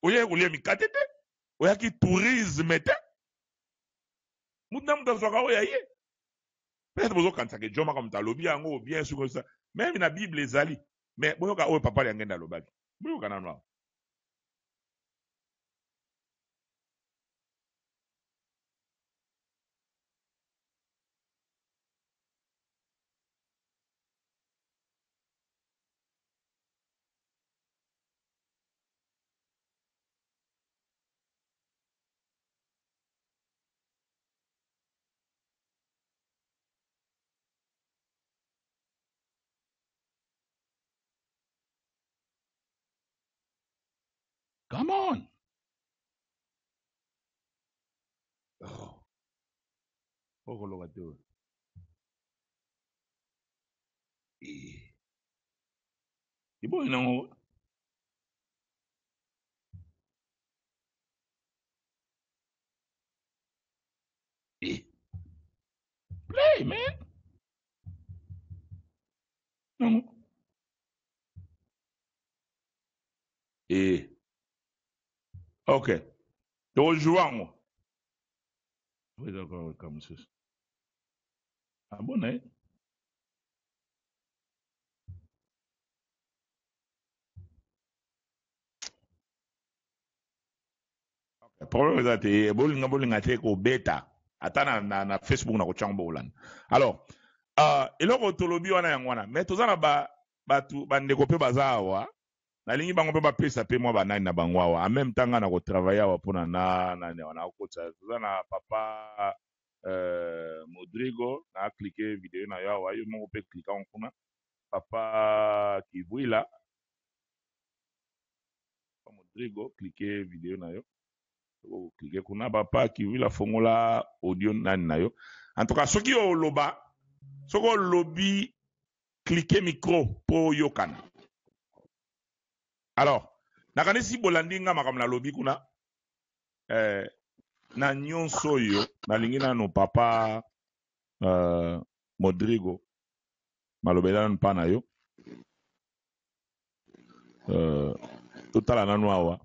Oyaki kolia mikate te? Oyaki tourisme te? Mutu na mutu azwaka oyo ya ye. Peut-être bozokanisa ke John Maka moto alobi yango bien soki ça. Même na Bible ezali. Mais boyoka oyo papa Liangenda alobaki. Boyoka nanu awa. Come on. Oh. Okoloba te oyo. Eh. Iboyi nango. Eh. Hey man. Non. Eh. Ok. Tokozwa yango. Eza kaka mosusu. Ah bon, eh? Problème eza te, bolinga bolinga te kobeta ata na, na, na Facebook na kotyango bokolanda. Alors eloko tolobi wana yango wana, mais toza na ba bato bandeko mpe baza awa, nalingi bango mpe bapesa mpe mwa banani na bango awa en même temps nga na kotravaille awa mpona na nani awa nakokotisa. Toza na papa Modrigo, na clique video na yo awa, yo moko mpe klika yango kuna. Papa Kivwila, papa Modrigo, clique video na yo, oklike kuna. Papa Kivwila, fongola audio nani na yo. En tout cas soki oloba, soki olobi, clique micro mpo oyokana. Alors nakanisi bolandi nga makambo nalobi kuna. Na nyonso oyo nalingi nano papa Modrigo malobela nanu mpa na yo. Totala nanu awa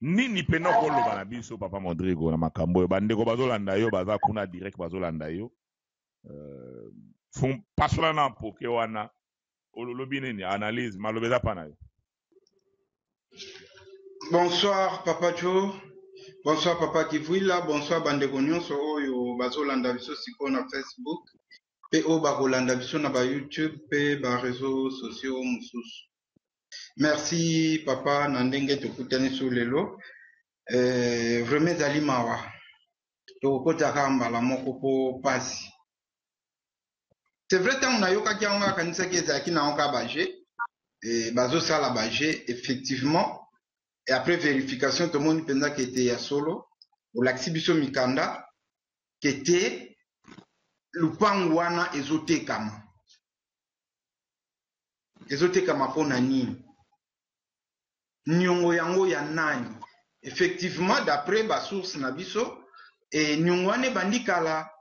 nini pene okoloba na biso papa Modrigo na makambo oyo bandeko bazolanda yo, baza kuna direct bazolanda yo. Pasola na mpoke wana, olobi nini, analyse maloba eza mpa na yo. Bonsoir Papa Joe, bonsoir Papa Kivuila, bonsoir bandeko nyonso oyo bazolanda biso sikoyo na Facebook pe oyo bakolanda biso na ba YouTube pe ba réseaux sociaux mosusu. Merci papa na ndenge tokutani so lelo. Vraiment ezali mawa. Tokokota kaka mbala moko po pasi. C'est vrai, ntango nayokaki yango akanisaki ezalaki na yango kaka ba jeu, bazosala ba jeu effectivement, et après vérification tomoni mpenza ke ete ya solo, olakisi biso mikanda ke te lupangu wana ezotekama. Ezotekama mpona nini? Niongo yango ya nani? Effectivement, d'après ba source na biso, niongo wana ebandi kala.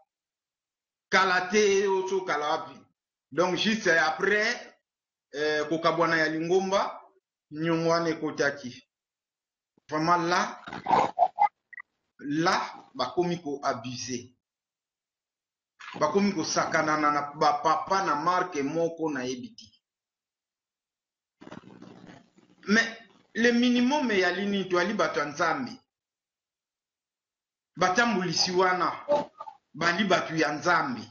Kala te, oso kala wapi? Donc juste après kokabwana ya lingomba, niongo wana ekotaki. Vraiment là bakomi ko abuser. Bakomi kosakana na ba papa na marque moko nayebi te. Mais le minimum eyali nini? Toyali bato ya Nzambe. Batambulisi wana bali bato ya Nzambe.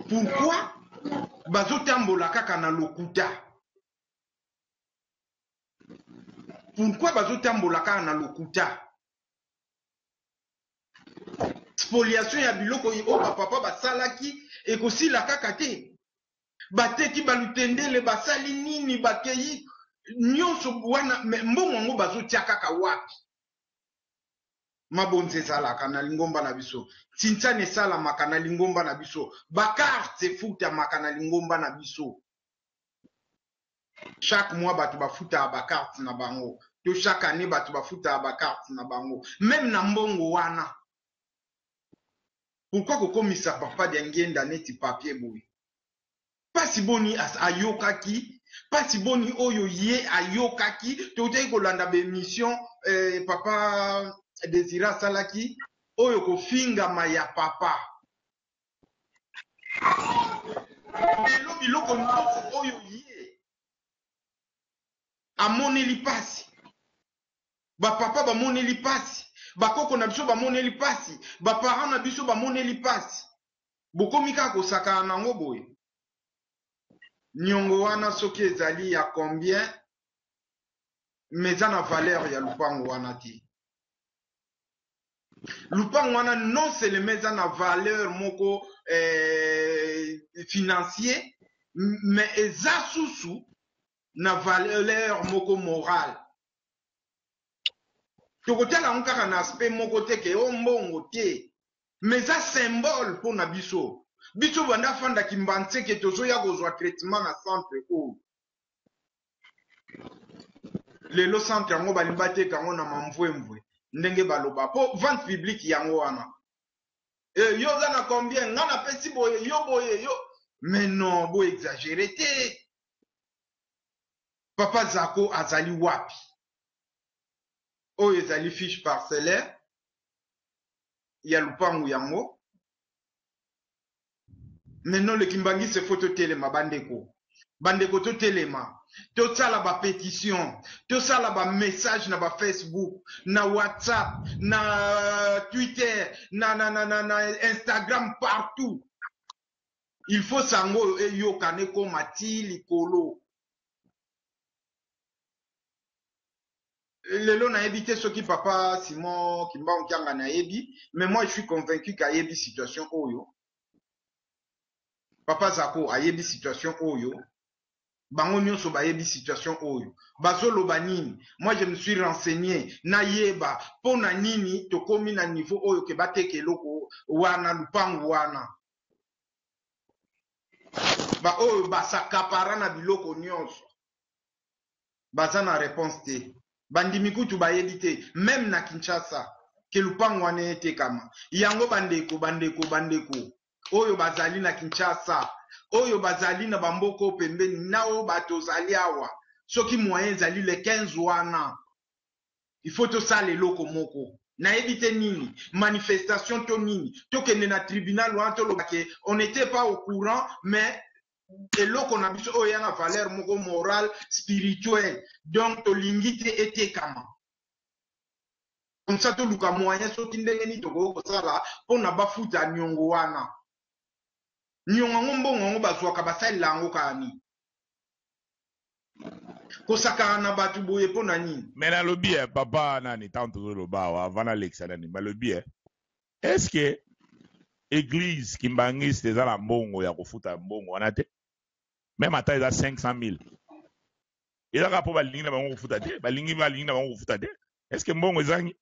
Pourquoi bazotambola kaka na lokuta? Pourquoi bazotambola kaka na lokuta? Spoliation ya biloko oyo bapapa basalaki ekosila kaka te. Bateki balutendele, basali nini, bakei nyonso wana, mais mbongo yango bazotia kaka wapi? Mabonzi ezalaka na lingomba na biso, tsintsani esalamaka na lingomba na biso, bakarte efutamaka na lingomba na biso. Chaque mois bato bafutaka bakarte na bango, to chaque année bato bafutaka bakarte na bango, même na mbongo wana. Pourquoi kokomisa papa Diangienda neti papier boye? Pasi boni ayokaki, pasi boni oyo ye ayokaki, tokutaki kolanda ba émission papa Désiré asalaki oyo kofingama ya papa. Lelo biloko nyonso oyo ye amoneli pasi, ba papa bamoneli pasi, bakoko na biso bamoneli pasi, ba parents na biso bamoneli pasi. Bokomi kaka kosakana nango boye. Niongo wana soki ezali ya combien, mais eza na valeur ya lupango wana te. Lupango wana non seulement eza na valeur moko financier, mais eza susu na valeur moko morale. Tokotala yango kaka na aspect moko te ke o mbongo te, mais eza symbole mpona biso. Biso banda fanda Kimbanseke tozoya kozwa traitement na centre oyo. Lelo centre yango balingi bateka yango na mamvwemvwe ndenge baloba po vente publique yango wana. Eh, yo oza na combien? Nga napesi boye, yo boye, yo. Mais non, bo exagere te. Papa Zako azali wapi? Oyo ezali fiche parcellaire ya lupangu yango. Mais non, le Kimbanguiste faut totelema bandeko. Bandeko totelema. Tosala ba petition, tosala ba message na ba Facebook, na WhatsApp, na Twitter, na na na na, na Instagram partout. Il faut sango oyo eyokana ekoma ti likolo. Lelo nayebi te soki papa Simon Kimbangu Kiangani ayebi, mais moi je suis convaincu qu'ayebi situation oyo. Papa Zako ayebi situation oyo. Bango nyonso bayebi situation oyo. Bazoloba nini? Moi je me suis renseigné, nayeba pona nini tokomi na niveau oyo ke bateka eloko wana, lupangu wana. Ba oyo basakapara na biloko nyonso baza na reponse te. Bandimi kutu bayebi te meme na Kinshasa ke lupangu wana etekama. Yango bandeko, bandeko, bandeko oyo bazali na Kinshasa, oyo bazali na ba mboka oyo pembeni na oyo ba tozali awa, soki moyen ezali le 15 wana il faut tosala eloko moko. Nayebi te nini, manifestation to nini, tokende na tribunal wana toloba ke on n'etait pas au courant mais eloko na biso oyo eya na valeur moko morale, spirituelle, donc tolingi te etekama. Comme ça toluka moyen soki ndenge nini tokoki kosala pona bafuta niongo wana. Niongo yango mbongo yango bazuaka basalela yango kaka nini? Kosakana na batu boye pona nini? Mais nalobi eh, papa nani tango tozoloba awa avant nalekisa nani balobi eh, est ce que eglise kimbanguiste eza na mbongo ya kofuta mbongo wana te? Meme ata eza 500 000 eza kaka mpo balingi na bango kofuta te, balingi balingi na bango kofuta te. Est ce que mbongo ezangi?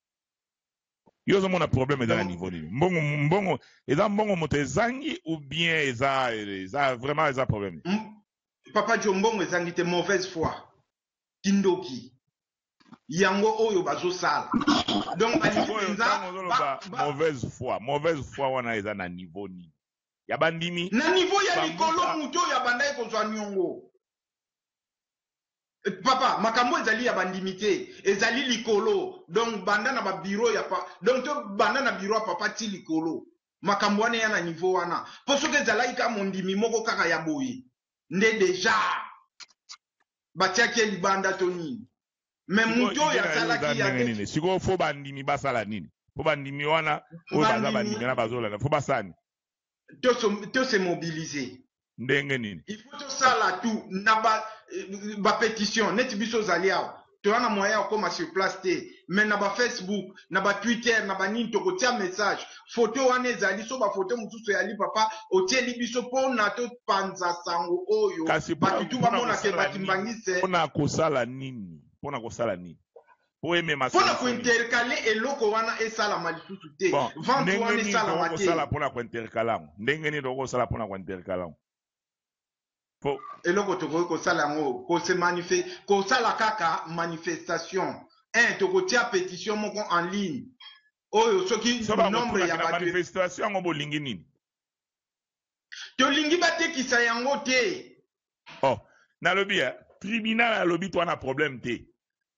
Yo ozomona problème eza na niveau nini? Mbongo mbongo eza mbongo moto ezangi ou bien eza eza vraiment eza problème nini? Papa Joe, mbongo ezangi te, mauvaise foi, kindoki yango oyo bazosala. Donc balingi mpenza mauvaise foi, mauvaise foi wana eza na niveau nini? Ya bandimi na niveau ya likolo, moto oyo abandaki kozwa niongo. Papa, makambo ezali ya bandimi te, ezali likolo. Donc banda na ba bureau ya pa, donc to banda na bureau ya papa ti likolo. Makambo wana eya na niveau wana. Po soki ezalaki kaka mondimi moko kaka ya boye nde dejà batiaki ye libanda to nini. Mais moto oyo asalaki ya nini? Sikoyo fo bandimi basala nini? Po bandimi wana oyo baza bandimi wana bazolanda fo basala nini? To se mobiliser. Ndenge nini? Il faut tosala tout na ba ba petition neti biso ozali awa toza na moyen ya kokoma sur place te mais na ba Facebook na ba Twitter na ba nini tokotia message photo wana ezali so ba photo mosusu eyali papa otieli biso pona topanza sango oyo Kasi bato tu pona bamona ke kosala ba nini? kimbanguiste Pona kosala nini? Pona kosala nini? Po emema pona solution ko nini? intercaler eloko wana esalama lisusu te Bon, vente ndenge wana nini esalama tokoki kosala te. pona ko intercaler yango? Ndenge nini tokoki kosala pona ko intercaler yango? Po Eloko tokoki kosala yango ko se manife kosala kaka manifestation un tokotia petition moko en ligne oyo soki so nombre bakotuna ya ke na bato manifestation yango bolingi nini? Tolingi batekisa yango te. Oh, nalobi eh, tribunal alobi toa na problème te.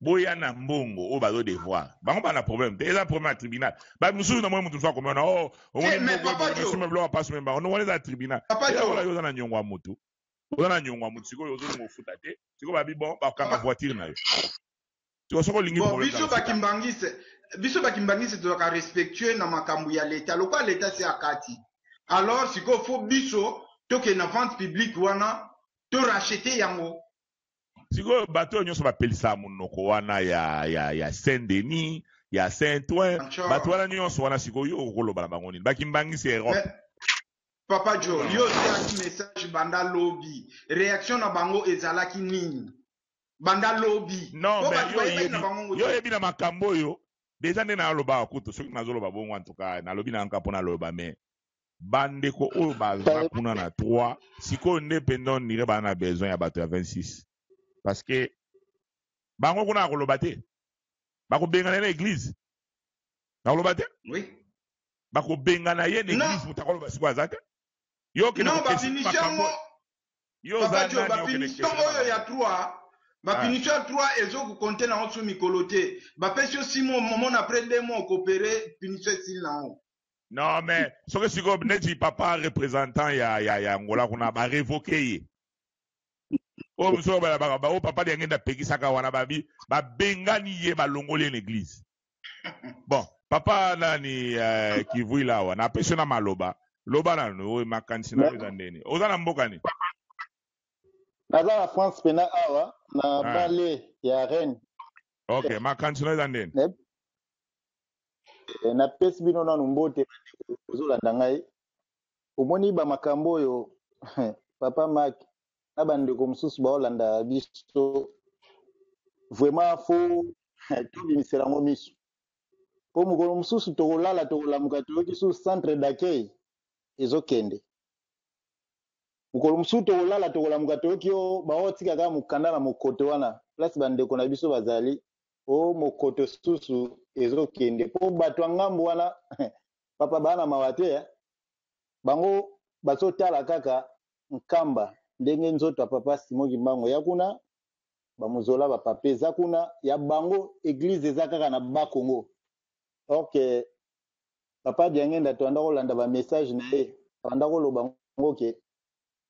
Boya na mbongo oyo bazo devoir. Bango ba na problème te. Eza problème ya tribunal. Ba mususu na moi mutu mususu akomi wana oh, omoni Te, mais mbongo papa ebongo Joe. sima biloko pasi memba. Ono wana eza tribunal. Papa Eza Joe. wala yo oza na nyongo ya mutu. Oza na nyongo ya mutu sikoyo ozolinga ofuta te. Sikoyo babi bon bakanga voiture na yo. Sikoyo soki olingi Bon, problème biso na ba futa. kimbanguiste, biso ba kimbanguiste tozalaka respectueux na makambo ya l'etat. Lokola l'etat se akati. Alors sikoyo faut biso tokende na vente publique wana to racheter yango. Sikoyo bato oyo nyonso bapelisaka monoko wana ya, ya, ya Saint Denis, ya Saint Ouen, bato wana nyonso wana sikoyo yo okoloba na bango nini? Bakimbangisi ya Europe. Mais, Papa Joe, yo otiaki message banda lobi. Reaction na bango ezalaki nini? Banda lobi. Non, Po mais bato yo bayebaki na oyebi, bango ngo yo te. oyebi na makambo oyo deja nde nalobaka kutu soki nazoloba bongo en tout cas nalobi na nka mpo naloba mais bandeko oyo baza kuna na 3 sikoyo nde mpenza on dirait baza na besoin ya bato ya 26 parce que bango kuna akoloba te, bakobengana na église, nakoloba te. Oui. Bakobengana ye na Non. eglise, moto akoloba sikoyo aza te. Yo okende Non, kokesi bapunition makambo. yango Yo Papa oza Joe, nani okende bapunition kestionner oyo ya makambo? 3, bapunition ya 3 ezokokonte nango su mikolo te. Bapesi yo 6 mois, momona après 2 mois okopere, punition esili nango. Non mais soki sikoyo neti papa représentant ya Angola kuna ba révoquer ye. Oyo mosusu balabaka ba oyo papa Diangenda apekisaka wana babi babengani ye, balongoli ye na église. Bon, papa nani Kivuila awa napesi yo na maloba, loba nanu oyo makanisi na yo eza ndeni. Oza na mboka nini? Naza na France pena awa na banlieue ya Rennes. Ok, makanisi na yo eza ndeni? Napesi bino nanu mbote bandeko bozolanda ngai. Omoni ba makambo oyo papa Mark na bandeko mosusu baolanda biso, vraiment faut tobimisela yango miso, po mokolo mosusu tokolala, tokolamuka, toyoki su centre d'accueil ezokende. Mokolo mosusu tokolala, tokolamuka, toyoki yo baotika kaka mokanda na mokoto wana place bandeko na biso bazali, o mokoto susu ezokende. Po bato ya ngambo wana, papa, baa na mawa te, eh? Bango bazotala kaka Nkamba, ndenge nzoto ya papa Simon Kimbangu ya kuna, bamozola bapapa eza kuna ya bango, église eza kaka na Bakongo. Or que papa Diangenda, toanda kolanda bamessage na ye, anda koloba ngo ke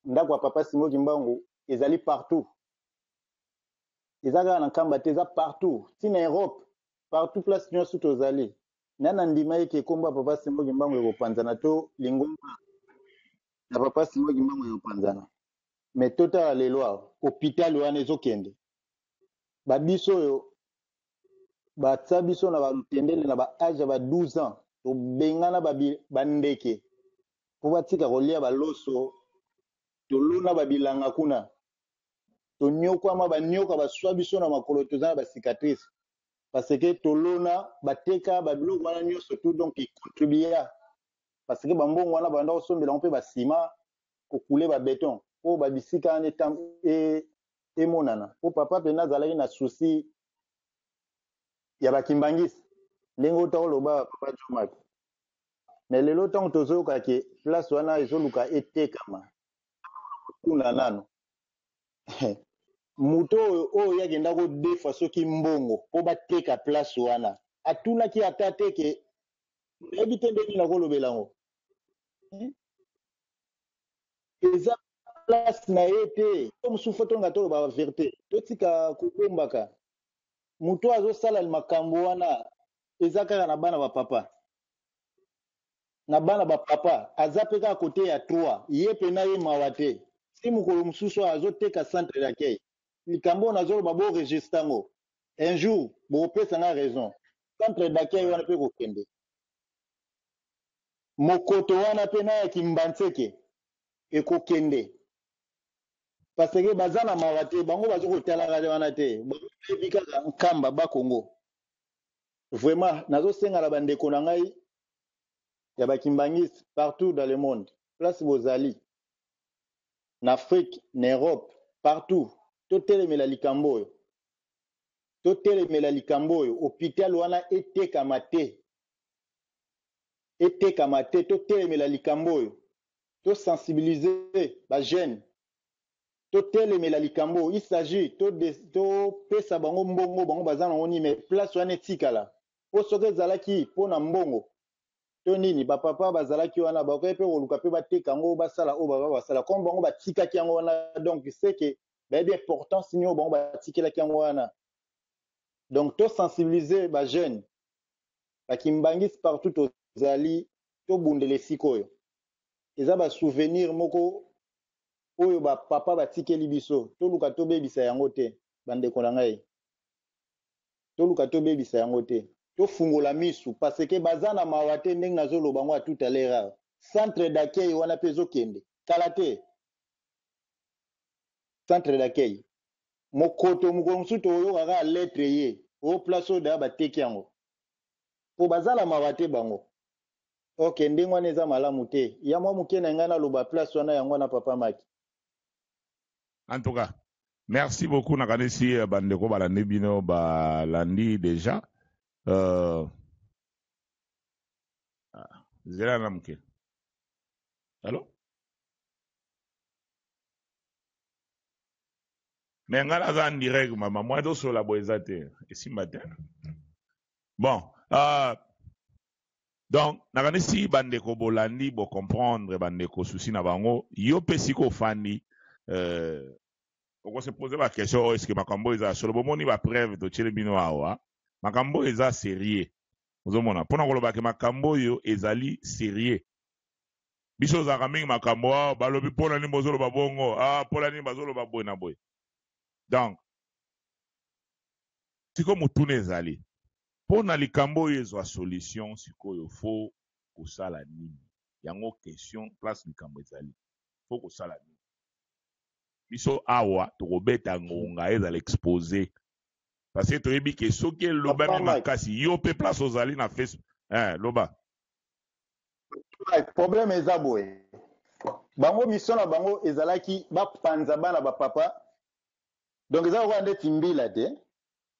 ndako ya papa Simon Kimbangu ezali partout, eza kaka na Nkamba te, eza partout, ntina Europe, partout, place nyonso tozali. Na ndima eke kombo ya papa Simon Kimbangu ekopanzana, to lingomba na papa Simon Kimbangu ekopanzana. Mais totala lelo awa, hôpital wana ezokende. Babiso oyo batia biso na balutendele na baage ya ba 12 ans, tobengana bandeke mpo batika kolia baloso, tolona babilanga kuna, tonyokwama, banyoka baswa biso na makolo, toza na bacicatrice parce que tolona, bateka babiloko wana nyonso tout. Donc econtribua parce que bambongo wana banda kosombela yango mpe basima, kokule babeton mpo babisika wana emonana. Mpo papa mpena azalaki na souci ya bakimbangisi, ndenge ota oloba, papa Jomak. Mais lelo ntango tozoyoka ke place wana ezoluka etekama, kuna nano moto oyo akenda kodefa soki mbongo mpo bateka place wana, atunaki ata te ke nayebi te ndenge nakolobela yango, eza place na ye te. To mosusu faut tonga toloba vérité, totika kobombaka. Moto azosala makambo wana eza kaka na bana bapapa, na bana bapapa, aza mpe kaka kote ya 3 ye mpe na ye mawa te. Si mokolo mosusu oyo azoteka centre d'accueil, likambo oyo nazoloba, boregistre yango, un jour bokopesa nga raison. Centre d'accueil wana mpe kokende, mokoto wana mpe na ya Kimbanseke ekokende, parce que baza na mawa te. Bango baza kotalaka wana te, bango bayebi kaka Nkamba, Bakongo. Vraiment nazosenga na bandeko na ngai ya bakimbangisi partout dans le monde, place bozali, na Afrique, na Europe, partout, totelemela likambo oyo, totelemela likambo oyo. Hôpital wana etekama te, etekama te. Totelemela likambo oyo, tosensibilize bajeune, totelemela likambo oyo. Il s'agit topesa bango mbongo, bango baza nango nini, mais place wana etikala. Mpo soki ezalaki mpona mbongo to nini, bapapa bazalaki wana, bakoki mpe koluka mpe bateka yango, basala oyo baba basala. Comme bango batikaki yango wana, donc c'est que bayebi importance nini oyo bango batikelaki yango wana. Donc tosensibilize bajeune bakimbangisi partout tozali, tobundela esika oyo eza basouvenir moko oyo bapapa batikeli biso. Toluka tobebisa yango te, bandeko na ngai, toluka tobebisa yango te. Tofungola misu parce que baza na mawa te. Ndenge nazoloba yango ya tout à l'heure awa, centre d'accueil wana mpe ezokende kala te. Centre d'accueil, mokoto, mokolo mosusu tokoyoka kaka lettre ye o place oyo daya bateki yango, mpo baza na mawa te bango. Ok, ndenge wana eza malamu te. Ya mwa moke na ngai naloba place wana, yango wana, papa Maki. En tout cas, merci beaucoup. Nakanisi bandeko balandi bino, balandi déjà. Zela na moke. Allo? Mais nga naza en direct mama, moyen tosolola boye eza te, esimba te. Bon, donc nakanisi bandeko bolandi, bocomprendre bandeko souci na bango. Yo mpe sika ofandi, okose poser ba question oyo: est-ce makambo oyo eza ya solo? Bomoni ba preuve totieli bino awa, makambo oyo eza sérieux. Ozomona, mpona kolobaka makambo oyo ezali sérieux, biso ozalaka mingi makambo awa balobi mpona nini bozoloba bongo, ah, mpona nini bazoloba boye na boye. Donc sikoyo motuna ezali mpona likambo oyo ezwa solution, sikoyo faut kosala nini? Yango question. Place likambo ezali, faut kosala nini? Biso awa tokobeta ngonga ezala exposé, parce que toyebi ke soki elobami makasi, yo mpe place ozali na Facebook, loba. Problème eza boye: bango, mission na bango ezalaki bapanza bana bapapa. Donc eza lokola ndeti mbila te,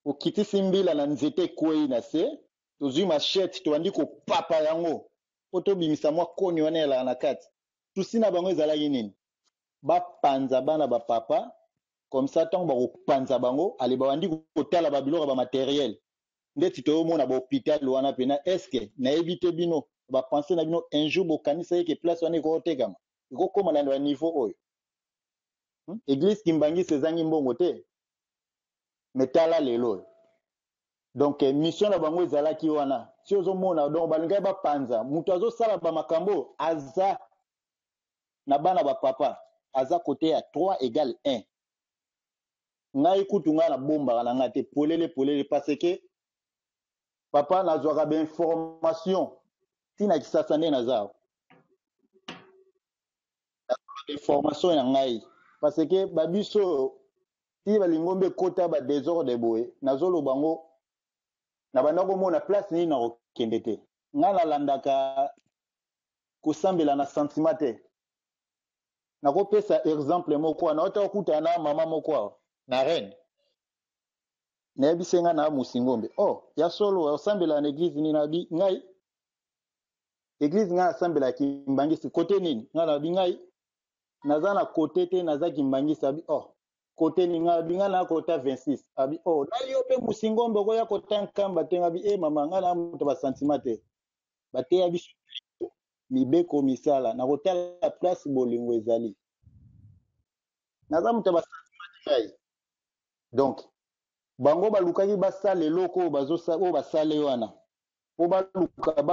okitisi mbila na nzete, ekwei na se, tozwi machette, tobandi kopapa yango mpo tobimisa mwa koni wana elaka na kati. Souci na bango ezalaki nini? Bapanza bana bapapa. Comme ça, ntango bakopanza bango, ale babandi kotala babiloko ya bamatériel ndeti toyomona bahôpital wana mpena. Est-ce, nayebi te, bino bapense na bino, un jour bokanisa eke place wana ekokotekama, ekokóma na baniveau oyo? Église Kimbanguiste ezangi mbongo te, me tala lelo oyo. Donc mission na bango ezalaki wana. Si ozomona, donc balingaki bapanza. Moto azosala bamakambo aza na bana bapapa, aza kote ya 3 égale 1. Ngai kutu, ngai nabombaka na ngai te, polele polele, parce que papa, nazwaka bainformation ntina Kisasa nde naza awa, information ya ngai, parce que babiso oyo ti balingombe ekota badésordre boye, nazoloba ngo na banda komona place nini nakokende te. Ngai nalandaka kosambela na sentiment te. Nakopesa exemple moko wana: ota okutana na mama moko awa na reine, nayebisi ngai na Musingombe. Oh, ya solo, osambela na église nini? Nabi ngai église, ngai asambelaka Kimbanguiste. Kote nini? Ngai nabi ngai naza na kote te, naza Kimbanguiste. Abi: "Oh, kote nini?" Ngai abi ngai na kota 26. Abi: "Oh, na yo mpe Musingombe, okoya kota Nkamba te?" Ngabi: "E mama, ngai na moto basentiment te. Bateya biso mibeko misala na kotala place bolingo ezali. Naza moto ya basentiment te ngai." Donc bango balukaki basala eloko oyo oyo basale wana mpo baluka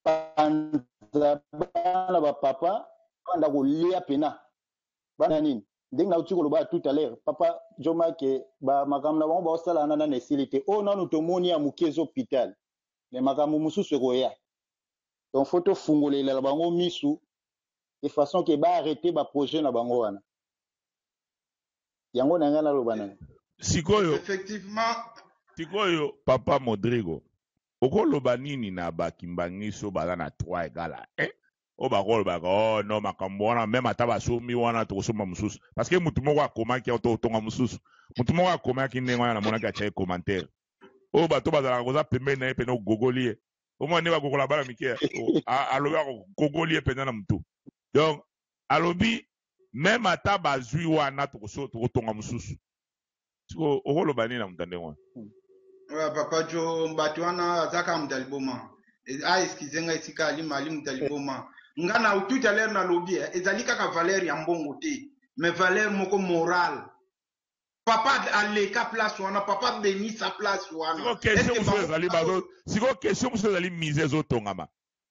bapanza bana bapapa, banda kolia pena bana nini. Ndenge nauti koloba tout à l'heure, papa Jomake, makambo na bango baosala wana nano esili te. Oyo nanu tomoni ya moke eza hôpital, me makambo mosusu ekoya. Donc faut tofungolela bango misu de façon ke baarrêter baprojet na bango wana. Yango na ngai naloba nani. Sikoyo Effectivement. Sikoyo, papa Modrigo, okoloba nini na bakimbanguiste baza na 3 égale 1, oyo bakolobaka: "Oh non, makambo wana, même ata basombi wana, tokosomba mosusu"? Parce que mutu moko akomaki, totonga mosusu. Mutu moko akomaki ndenge wana, namonaki atiaki commentaire oyo bato bazalaka koza pembeni na ye pene, ogogoli ye, omona nde bagogola bana mike. Alobi, akogogoli ye mpenza na mutu. Donc alobi même ata bazwi wana, tokotonga mosusu. Siko okoloba nini na moto ndenge wana? Ouais, papa Jo, bato wana aza kaka moto ya liboma. A excuse ngai, esika alima ali moto ya liboma. Nga na tout à l'heure nalobi, ezali kaka valeur ya mbongo te, mais valeur moko morale. Papa aleka place wana, papa benisa place wana. Siko question mosusu ezali bazo, sikoyo question mosusu ezali musée ezotongama.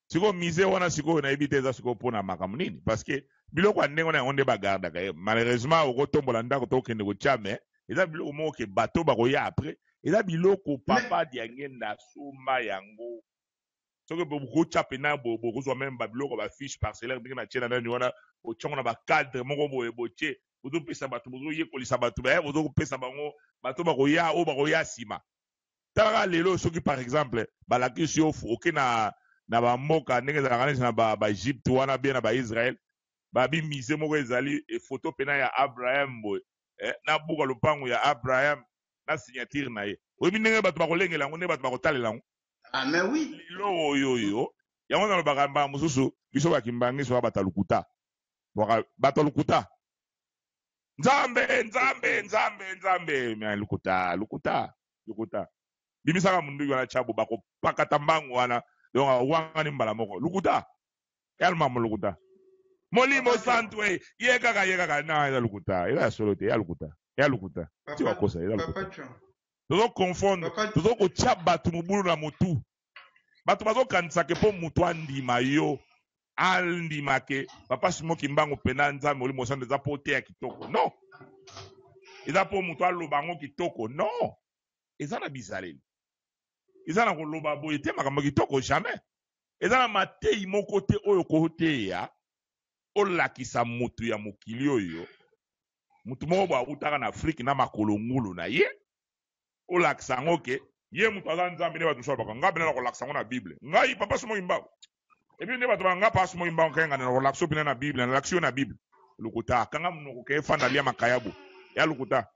Sikoyo musée wana, sikoyo nayebi te eza sikoyo mpona makambo nini, parce que biloko ya ndenge wana, yango nde bagardaka ye. Malheureusement, okotombola ndako to okende kotya, mais eza biloko moko ke bato bakoya après. Eza biloko papa Diangenda asomba yango. Soki bokotya mpena, bokozwa même babiloko, bafiche parcellaire, ndenge na tie na nani wana, botyango na bacadre moko boye, botie, bozopesa bato, bozoyekolisa bato, baya, bozopesa bango, bato bakoya, oyo bakoya nsima. Talaka lelo, soki par exemple balakisi yo, oke na bamboka ndenge ezalaka neti na baEgypte wana, bien na baIsrael, babi musée moko ezali photo pena ya Abraham boye, na buka lopango ya Abraham na signature na ye. Oyebi ndenge bato bakolengela yango, ndenge bato bakotalela yango? Ah, mais oui. Lelo oyo oyo Yango nalobaka mbala mosusu biso ba kimbanguiste toza bato ya lokuta. Bato ya lokuta. Nzambe, Nzambe, Nzambe, Nzambe, mais lokuta, lokuta, lokuta. Bimisaka munduki wana tshabo bakopakata mbangu wana donc awangani mbala moko. Lokuta. Yalma lokuta. Molimo santu e ye kaka ye kaka na eza lokuta, eza ya solo te, ya lokuta, ya lokuta. Ti bakosa eza lokuta. Tozo confondre, tozo kotia bato mobulu na mutu. Bato bazokanisa ke mpo moto andima yo, andima ke papa Simon Kimbangu pena Nzambe Molimo Santu eza mpo oteya kitoko. Non. Eza mpo moto aloba yango kitoko. Non. Eza na bizaleli. Eza na koloba boye te makambo kitoko jamais. Eza na mateyi moko te oyo koteya olakisa moto ya mokili oyo moto moko boye awutaka na Afrique na makolo ngulu na ye olakisa yango ke ye moto aza Nzambe nde bato mosusu balobaka ngai pena nakolakisa yango na Bible ngai papa Simon Kimbangu epuis nde bato ba ngai papa Simon Kimbangu kaka ngai nakolakisa yo pena na Bible nalakisi yo na Bible lokuta kanga monoko ke efanda lia makayabu ya lokuta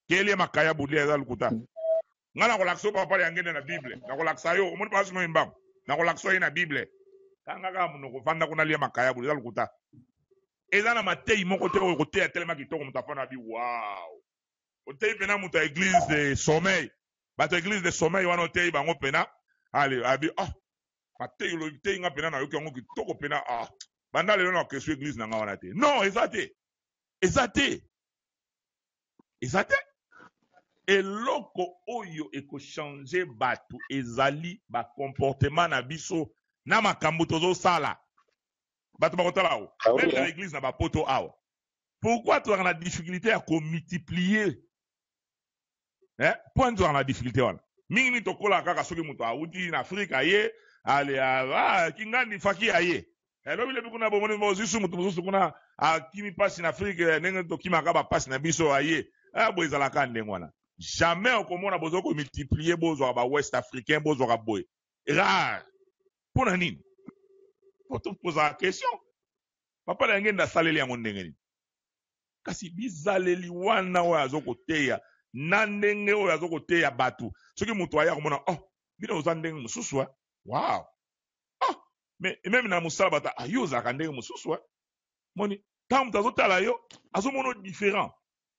ke lia makayabu lia eza lokuta ngai nakolakisa yo papa ya ngende na Bible nakolakisa yo omoni papa Simon Kimbangu nakolakisa yo ye na Bible kanga kaka monoko fanda kuna lia makayabu eza lokuta eza na mateyi moko te oyo koteya telema kitoko moto afanda abi wow oteyi pena moto ya eglise de sommeil bato ya eglise de sommeil wana oteyi bango pena ale abi ah mateyi olobi teyi nga pena nayoki yango kitoko pena ah banda lelo na question eglise na nga wana te non eza te eza te eza te eloko oyo ekochange bato ezali bacomportement na biso na makambo tozosala bato bakotala awa Ah oui, meme na hein? eglise na bapoto awa pourquoi tozalaka na difficulté ya komultiplier eh? mpo nini tozalaka na difficulté wana mingi mingi tokolaka kaka soki moto awuti na afrike aye ale ah, kingandi faki aye elobi lobi kuna bomoni bozwi su moto mosusu kuna akimi mpasi na afrike ndenge tokimaka bapasi na biso aye ah, boye ezalaka ndenge wana jamais okomona bozo komultiplier bozwaka ba west africain bozwaka boye rare mpo na nini po topozaka question papa na ngenda asaleli yango ndenge nini kasi bizaleli wana oyo azokoteya na ndenge oyo azokoteya bato soki moto aya komona oh bino oza ndenge mosusu eh? wow ah mais meme na mosala bato ah yo ozalaka ndenge mosusu eh? moni ntango moto azotala yo azomona o différent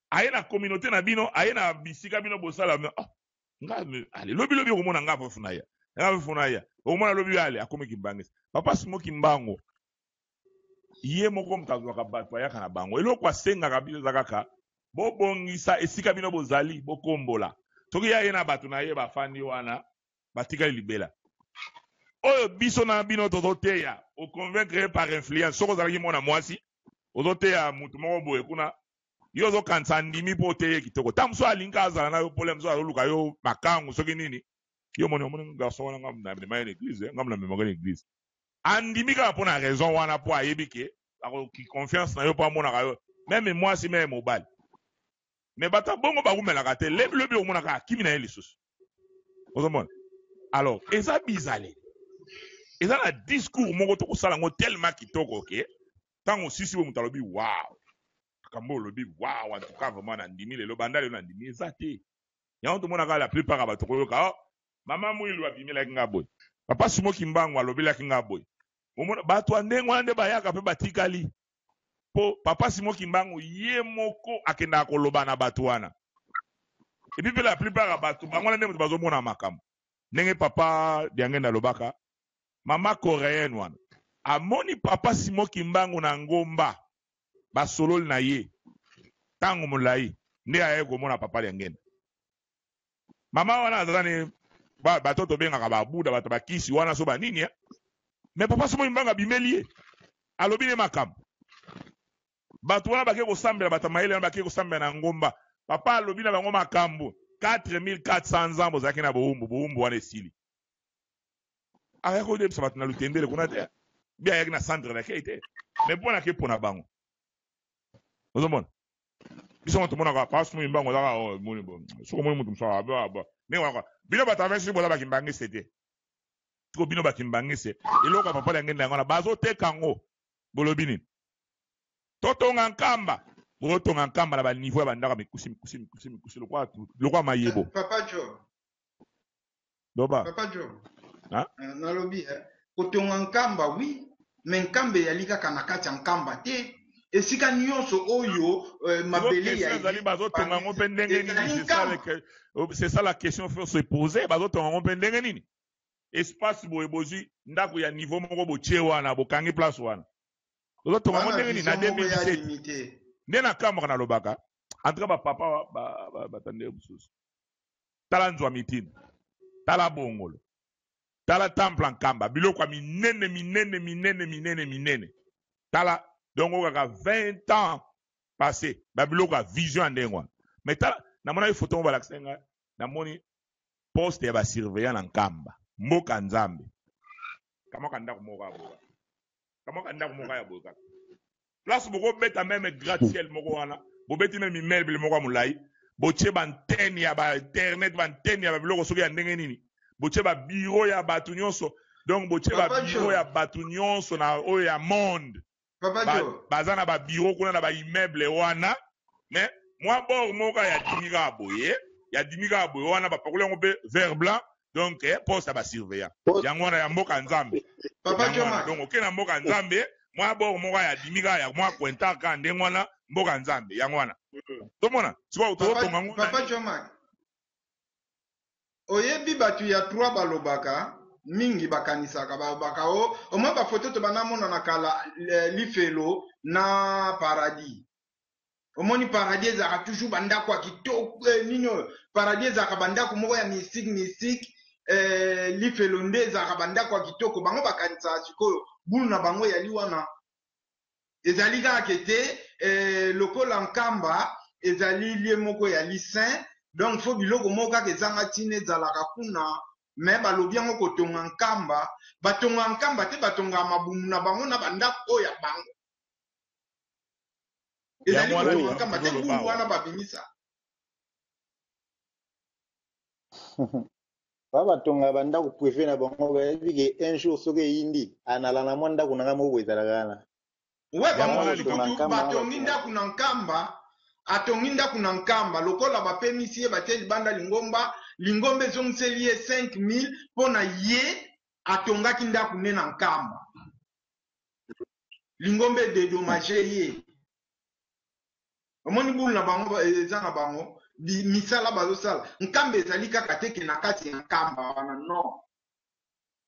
aye na communauté na bino aye na bisika bino bosala ah nga ale lobi lobi okomona nga fofuna ya nga fofuna ya okomona lobi ale akomi kimbangisa papa Simon Kimbangu ye moko moto azwaka bato ayaka na bango eloko asengaka biso eza kaka bobongisa esika bino bozali bokombola soki ye aye na bato na ye bafandi wana batikali libela oyo biso na bino tozoteya oconvaincre ye par influence soki ozalaki mwana mwasi ozoteya motu moko boye kuna yo ozokanisa andimi mpo oteye kitoko ntango mosusu alingi azala na yo pole mosusu azoluka yo makangu soki nini yo omoni omoni garçon wana ngambo na mema ye na eglise ngambo na memaka na eglise andimi kaka mpo na raison wana mpo ayebi ke akoki confiance na yo mpo amonaka yo meme mwasi meme mobali me bato ya bongo bakumelaka te lebi lobi omonaka akimi na ye lisusu ozomona alors eza bizaleli eza na discours moko tokosala yango tellement kitoko ke ntango osisi boye moto alobi wow makambo olobi wow en tout cas vraiment nandimi lelo banda lelo nandimi eza te yango tomonaka la plupart ya bato koyoka oh, mama mwilu abimelaki nga boye papa Simon Kimbangu alobelaki nga boye omona bato ya ndenge wana nde bayaka mpe batikali mpo papa Simon Kimbangu ye moko akendaka koloba na bato wana epuis mpe la plupart ya bato bango wana nde moto bazomona makambo ndenge papa Diangenda alobaka mama coréenne wana amoni papa Simon Kimbangu na ngomba basololi na ye ntango molai nde ayaki komona papa Diangenda mama wana aza ni bato tobengaka babuda bato bakisi wana so banini eh? me papa Simon Kimbangu abimeli ye alobi ne makambo bato wana bake kosambela bato ya mayele wana bake kosambela na ngomba papa alobi na bango makambo 4400 ans bozalaki na bowumbu bowumbu wana esili ayaki koyebisa bato na lutendele kuna te bi ayaki na centre d'accueil te mais mpo na ke pona bango ozomona biso ngo tomonaka papa Simon Kimbangu azaka soki omoni moto mosusu ndenge wana bino bato avesi boza bakimbangiste te siko bino bakimbangiste eloko ya papa na ngenda yango wana bazoteka yango bolobi nini totonga nkamba bozotonga nkamba na baniveau ya bandako mikusi mikusi mikusi mikusi lokola mayebo Papa Joe, loba Papa Joe, ha? nalobi eh. Kotonga Nkamba oui, mais Nkamba eyali kaka na kati ya Nkamba te. Esika nyonso oyo mabele ya Question ezali eglise bazotonga yango mpe ndenge nini? ezali C'est ça Nkamba. C'est ça la question faut se poser. Bazotonga yango mpe ndenge nini? Espace boye bozwi ndako ya niveau moko botie wana, bokangi place wana. Bozotonga yango Wana ndenge nini na vision moko ya 2017? limite. Nde nakamwaka nalobaka, en tout cas ba papa batandele mosusu. Tala Nzwa Mitina, tala Bongolo, tala temple Nkamba, biloko ya minene minene minene minene minene. Tala donc kaka 20 ans passé ba biloko ya vision ya ndenge wana. Mais tala namonaki photo moko balakisaki ngai, namoni poste ya ba surveillant na Nkamba, mboka Nzambe. Kamwa ndako moko ya boye. Kamwa ndako moko ya boye kaka. Place bokobeta meme gratte-ciel moko wana, bobeti meme immeuble moko ya molai, botie ba antenne ya ba internet, ba antenne ya ba biloko soki ya ndenge nini, botie ba bureau ya bato nyonso, donc botie ba Papa bureau Joe. ya bato nyonso na oyo ya monde. Papa Joe. Baza na ba bureau kuna na ba immeuble wana, mais mwa bord moko ya dimi kaka boye, ya dimi kaka boye wana bapakoli yango mpe vert blanc, donc poste ya ba surveillant. Yango wana ya mboka Nzambe. Papa Yango wana. Joe Mark. Donc oke na mboka Nzambe, mwa bord moko ya dimi kaka ya mwa cointar kaka ndenge wana mboka Nzambe. Yango wana. Tomona, sikoyo tozotonga yango Papa na Joe Mark. Oyebi bato ya 3 balobaka mingi bakanisaka balobaka o omoi ba photo to banamona na kala lifelo na paradis. Omoni paradis ezalaka toujours bandako ya kitoko, nini oyo paradis ezalaka bandako moko ya mystique mystique, lifelo nde ezalaka bandako ya kitoko. Bango bakanisaka sikoyo bulu na bango yali wana ezali kaka kete, lokola Nkamba ezali lie moko ya saint, donc faut biloko moko kaka ezanga ntina ezalaka kuna. Mais balobi yango kotonga Nkamba, batonga Nkamba te, batonga mabumu na bango na bandako oyo ya bango. Ezali Yango wana kotonga likambo Nkamba te, tozoloba bulu awa. wana babimisa. Ba batonga bandako privé na bango, bayebi ke un jour soki eyindi anala na mwa ndako na ngai moko boye ezalaka wana. We, Yango bango wana mosusu likambo. kutu Nkamba wana batongi batonga. ndako na Nkamba, atongi ndako na Nkamba lokola bapemisi ye batie libanda lingomba, lingomba ezongiseli ye 5000 mpo na ye atongaki ndako nde na Nkamba. Lingomba edédommage ye. Omoni bulu na bango eza na bango misala bazosala. Nkamba ezali kaka te ke na kati ya Nkamba wana, non.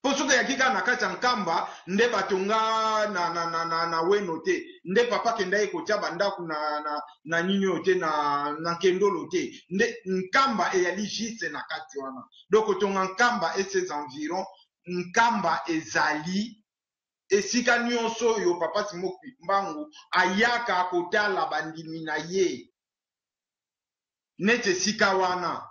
Po soki eyaki kaka na kati ya Nkamba nde batonga na Weno te, nde papa kenda ye kotia bandako na nini oyo te, na Nkendolo te, nde Nkamba eyali juste na kati wana. Donc kotonga Nkamba et ses environs, Nkamba ezali esika nyonso oyo papa Simon Kimbangu ayaka kotala bandimi na ye, neti esika wana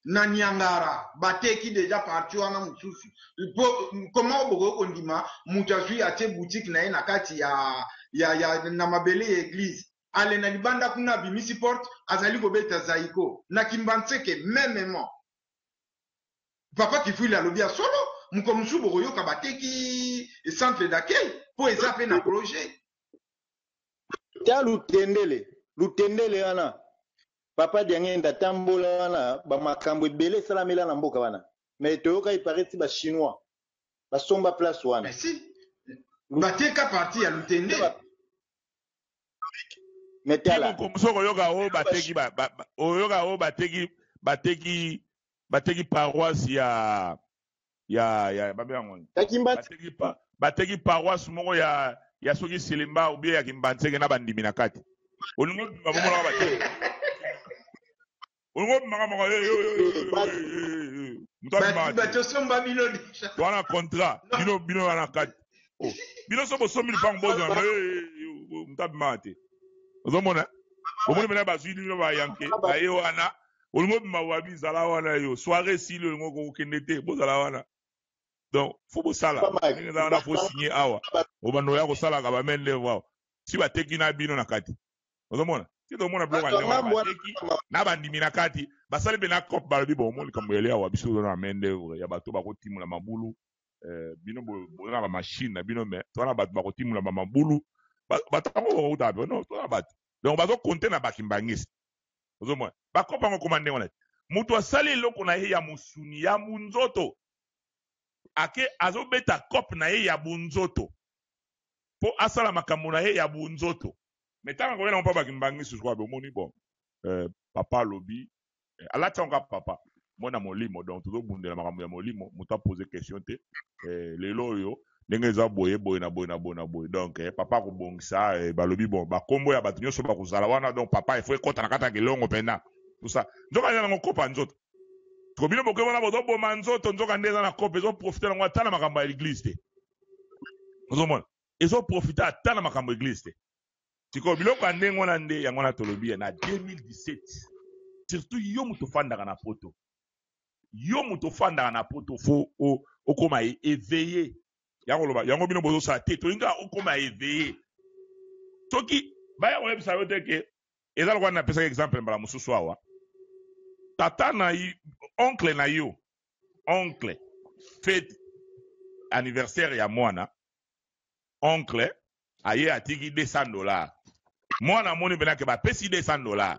na Niangara bateki deja parti wana mosusu. Po comment bokoki kondima moto azwi atie boutique na ye na kati ya na mabele ya église, ale na libanda kuna abimisi porte, azali kobeta zaiko na Kimbanseke? Mêmement papa Kifuili alobi ya solo, moko mosusu bokoyoka bateki centre d'accueil mpo eza mpe na projet. Ta Lutendele, Lutendele wana papa Diangenda tambola wana, bamakambo ebele esalamela na mboka wana, mais toyoka eparaît ba Chinois basomba place wana. Merci, bateka parti ya Lutendele. Mais tala, soki oyoka oyo bateki oyoka oyo bateki paroisse ya babe yango nini? Kakimba. Bateki paroisse moko ya soki Silimba ou bien ya Kimbanseke na bandimi na kati. Olingo obima bomonaka bateki, olingo obimaka moko moto abimaka te. Bato somba bino deja. Wana contrat bino wana kati. Oh, bino so bosombi lipango bozwa, moto abimaka te. Ozomona, omoni mena bazwi bino bayanke baye wana. Olingo obima wabi, zala wana yo soirée esili, olingo kokende te, bozala wana. Donc faut bosala ndenge eza wana, faut signer awa, obanda oya kosalaka ba main d'œuvre awa si bateki na bino na kati. Ozomona ti tomona biloko ya ndenge wana, bateki na bandimi na kati, basali mpe na cop, balobi bon, omoni likambo yali awa, biso toza na main d'œuvre ya bato bakotimula mabulu, bino boza na bamachine na bino, mais toza na bato bakotimula bamabulu, bato yango bakokutaka mpe non, toza na bato. Donc bazokonte na bakimbangisi. Ozomona bakopa yango koma ndenge wana te, moto asali eloko na ye ya mosuni ya munzoto. Ake azobeta cope na ye ya bunzoto mpo asala makambo na ye ya bunzoto. Mais ntango akoyela ngo mpa bakimbangisi sikoyo bomoni bon papa alobi alati yango kaka papa mwana molimo, donc tozobundela makambo ya molimo, moto apose question te. Lelo oyo ndenge eza boye boye na boye na boye na boye, donc papa akobongisa. Balobi bon, bakombo ya bato nyonso bakozala wana, donc papa il faut ekɔta na kati ya kelongo mpena tout ça. Nzoka eza nango kopa nzoto ko bino bokoki wana bozoboma nzoto, nzoka nde eza na kope ezoprofite nango ata na makambo ya église te. Ozomona ezoprofite ata na makambo ya église te. Sikoyo biloko ya ndenge wana nde yango wana tolobi na 2017, surtout yo moto ofandaka na poto, yo moto ofandaka na poto, faut okóma éveillé. Ya koloba yango bino bozosala te, tolingi kaka okóma éveillé. Soki baya koyebisa yo te ke eza lokola napesaki exemple mbala mosusu awa, tata na oncle na yo, oncle fête anniversaire ya mwana, oncle aye atiki $200. Mwana amoni mpena ke bapesi $200.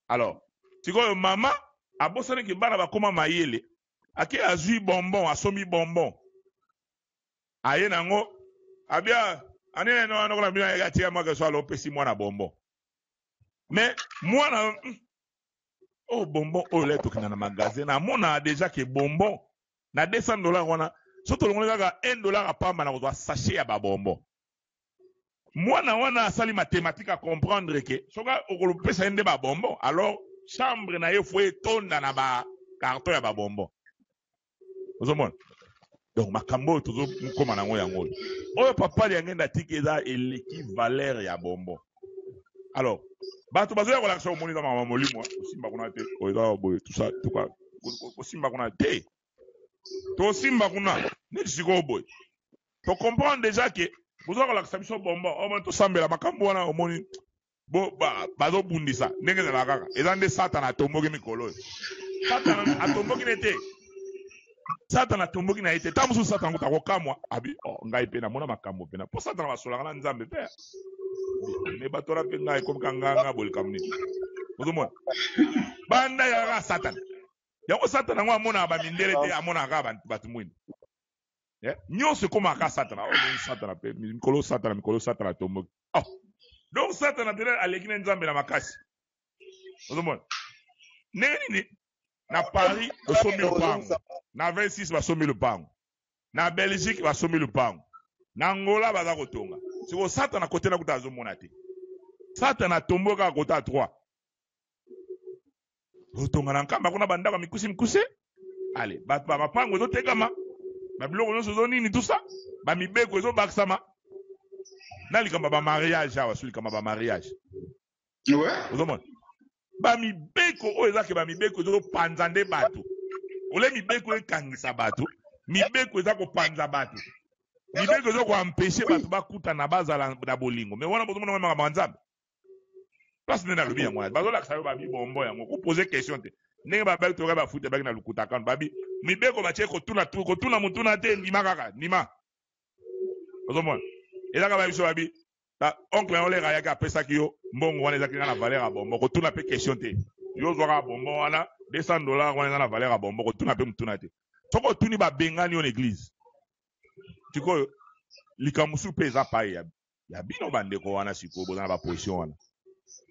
Alors sikoyo mama abosanaki, bana bakóma mayele, ake azwi bonbon, asombi bonbon, aye nango, abia anene noko na bino ayaki atia mwaka so alo opesi mwana bonbon. Mais mwana oyo bonbon oyo le tokenda na magasin, namona déjà ke bonbon na $200 wana, so tolongoli kaka $1 apamba na kozwa sachet ya babonbon. Mwana wana asali mathématique, acomprendre ke soki okolopesa ye nde babonbon, alors chambre na ye faut etonda na bacarton ya babonbon. Ozomona donc makambo oyo tozokóma nango, yango oyo oyo papa Liangenda atiki eza eleki valeur ya bonbon. Alors bato bazoya kolakisa, omoni eza makambo molimo, kosimba kuna te, oyo eza boye, tout ça, tuka kosimba kuna te, tosimba kuna neti sikoyo boye tocomprendre déjà ke boza kolakisa biso bonbon omoni, tosambela makambo wana. Omoni bo bazobundisa ndenge ezalaka kaka, eza nde Satana atomboki mikolo oyo. Satana atomboki ne te, Satana atomboki na ye te. Ntango mosusu Satana kuta akokamwa, abi oh, ngai mpe namona makambo mpena mpo Satana basolaka na Nzambe mpe me bato wana mpe ngai ekomi ka nganga boye, likambo nini? Ozomona banda ya kaka Satana yango, Satana yango amonaka bamindele te, amonaka kaka bato mwindu. Nyonso ekomaka kaka Satana. Oh, Satana mpe mikolo, Satana mikolo, Satana atomboki. Oh. Donc Satana mpe aleki na Nzambe na makasi. Ozomona ndenge nini na Paris basombi lopango, na 26 basombi lopango, na Belgique basombi lopango, na Angola baza kotonga. Sikoyo Satana kote na kuta azomona te. Satana atomboki kaka kota 3 kotonga na Nkamba kuna, bandako ya mikuse mikuse. Ale bato bamapango ezotekama, babiloko nyonso ezonini, tout ça, bamibeko ezobakisama na likambo ya bamariage awa, so likambo ya bamariage. Ozomona bamibeko oyo ezake, bamibeko ezopanza nde bato. Ole mibeko ekangisa bato, mibeko eza kopanza bato, mibeko eza koempêcher bato bakutana, bazala na bolingo. Mais wana bozomona makambo ya Nzambe place nde nalobi yango wana, bazolakisa yo babi bombo yango, kopose question te. Ndenge babaki toyoka bafuta baki na lukuta kano, babi mibeko batie, kotuna kotuna motuna te, ndima kaka ndima. Ozomona ezaka babiso babi oncle yango lera ayaki apesaki yo mbongo wana, ezaki nga na valeur ya bombo, kotuna mpe question te. Yo ozwaka bonbon wana $200 wana eza na valeur ya bombo, kotuna mpe motuna te. Soki otuni, babengani yo na église. Sikoyo likambo mosusu mpe eza pai ya bino bandeko wana. Sikoyo boza na baposition wana,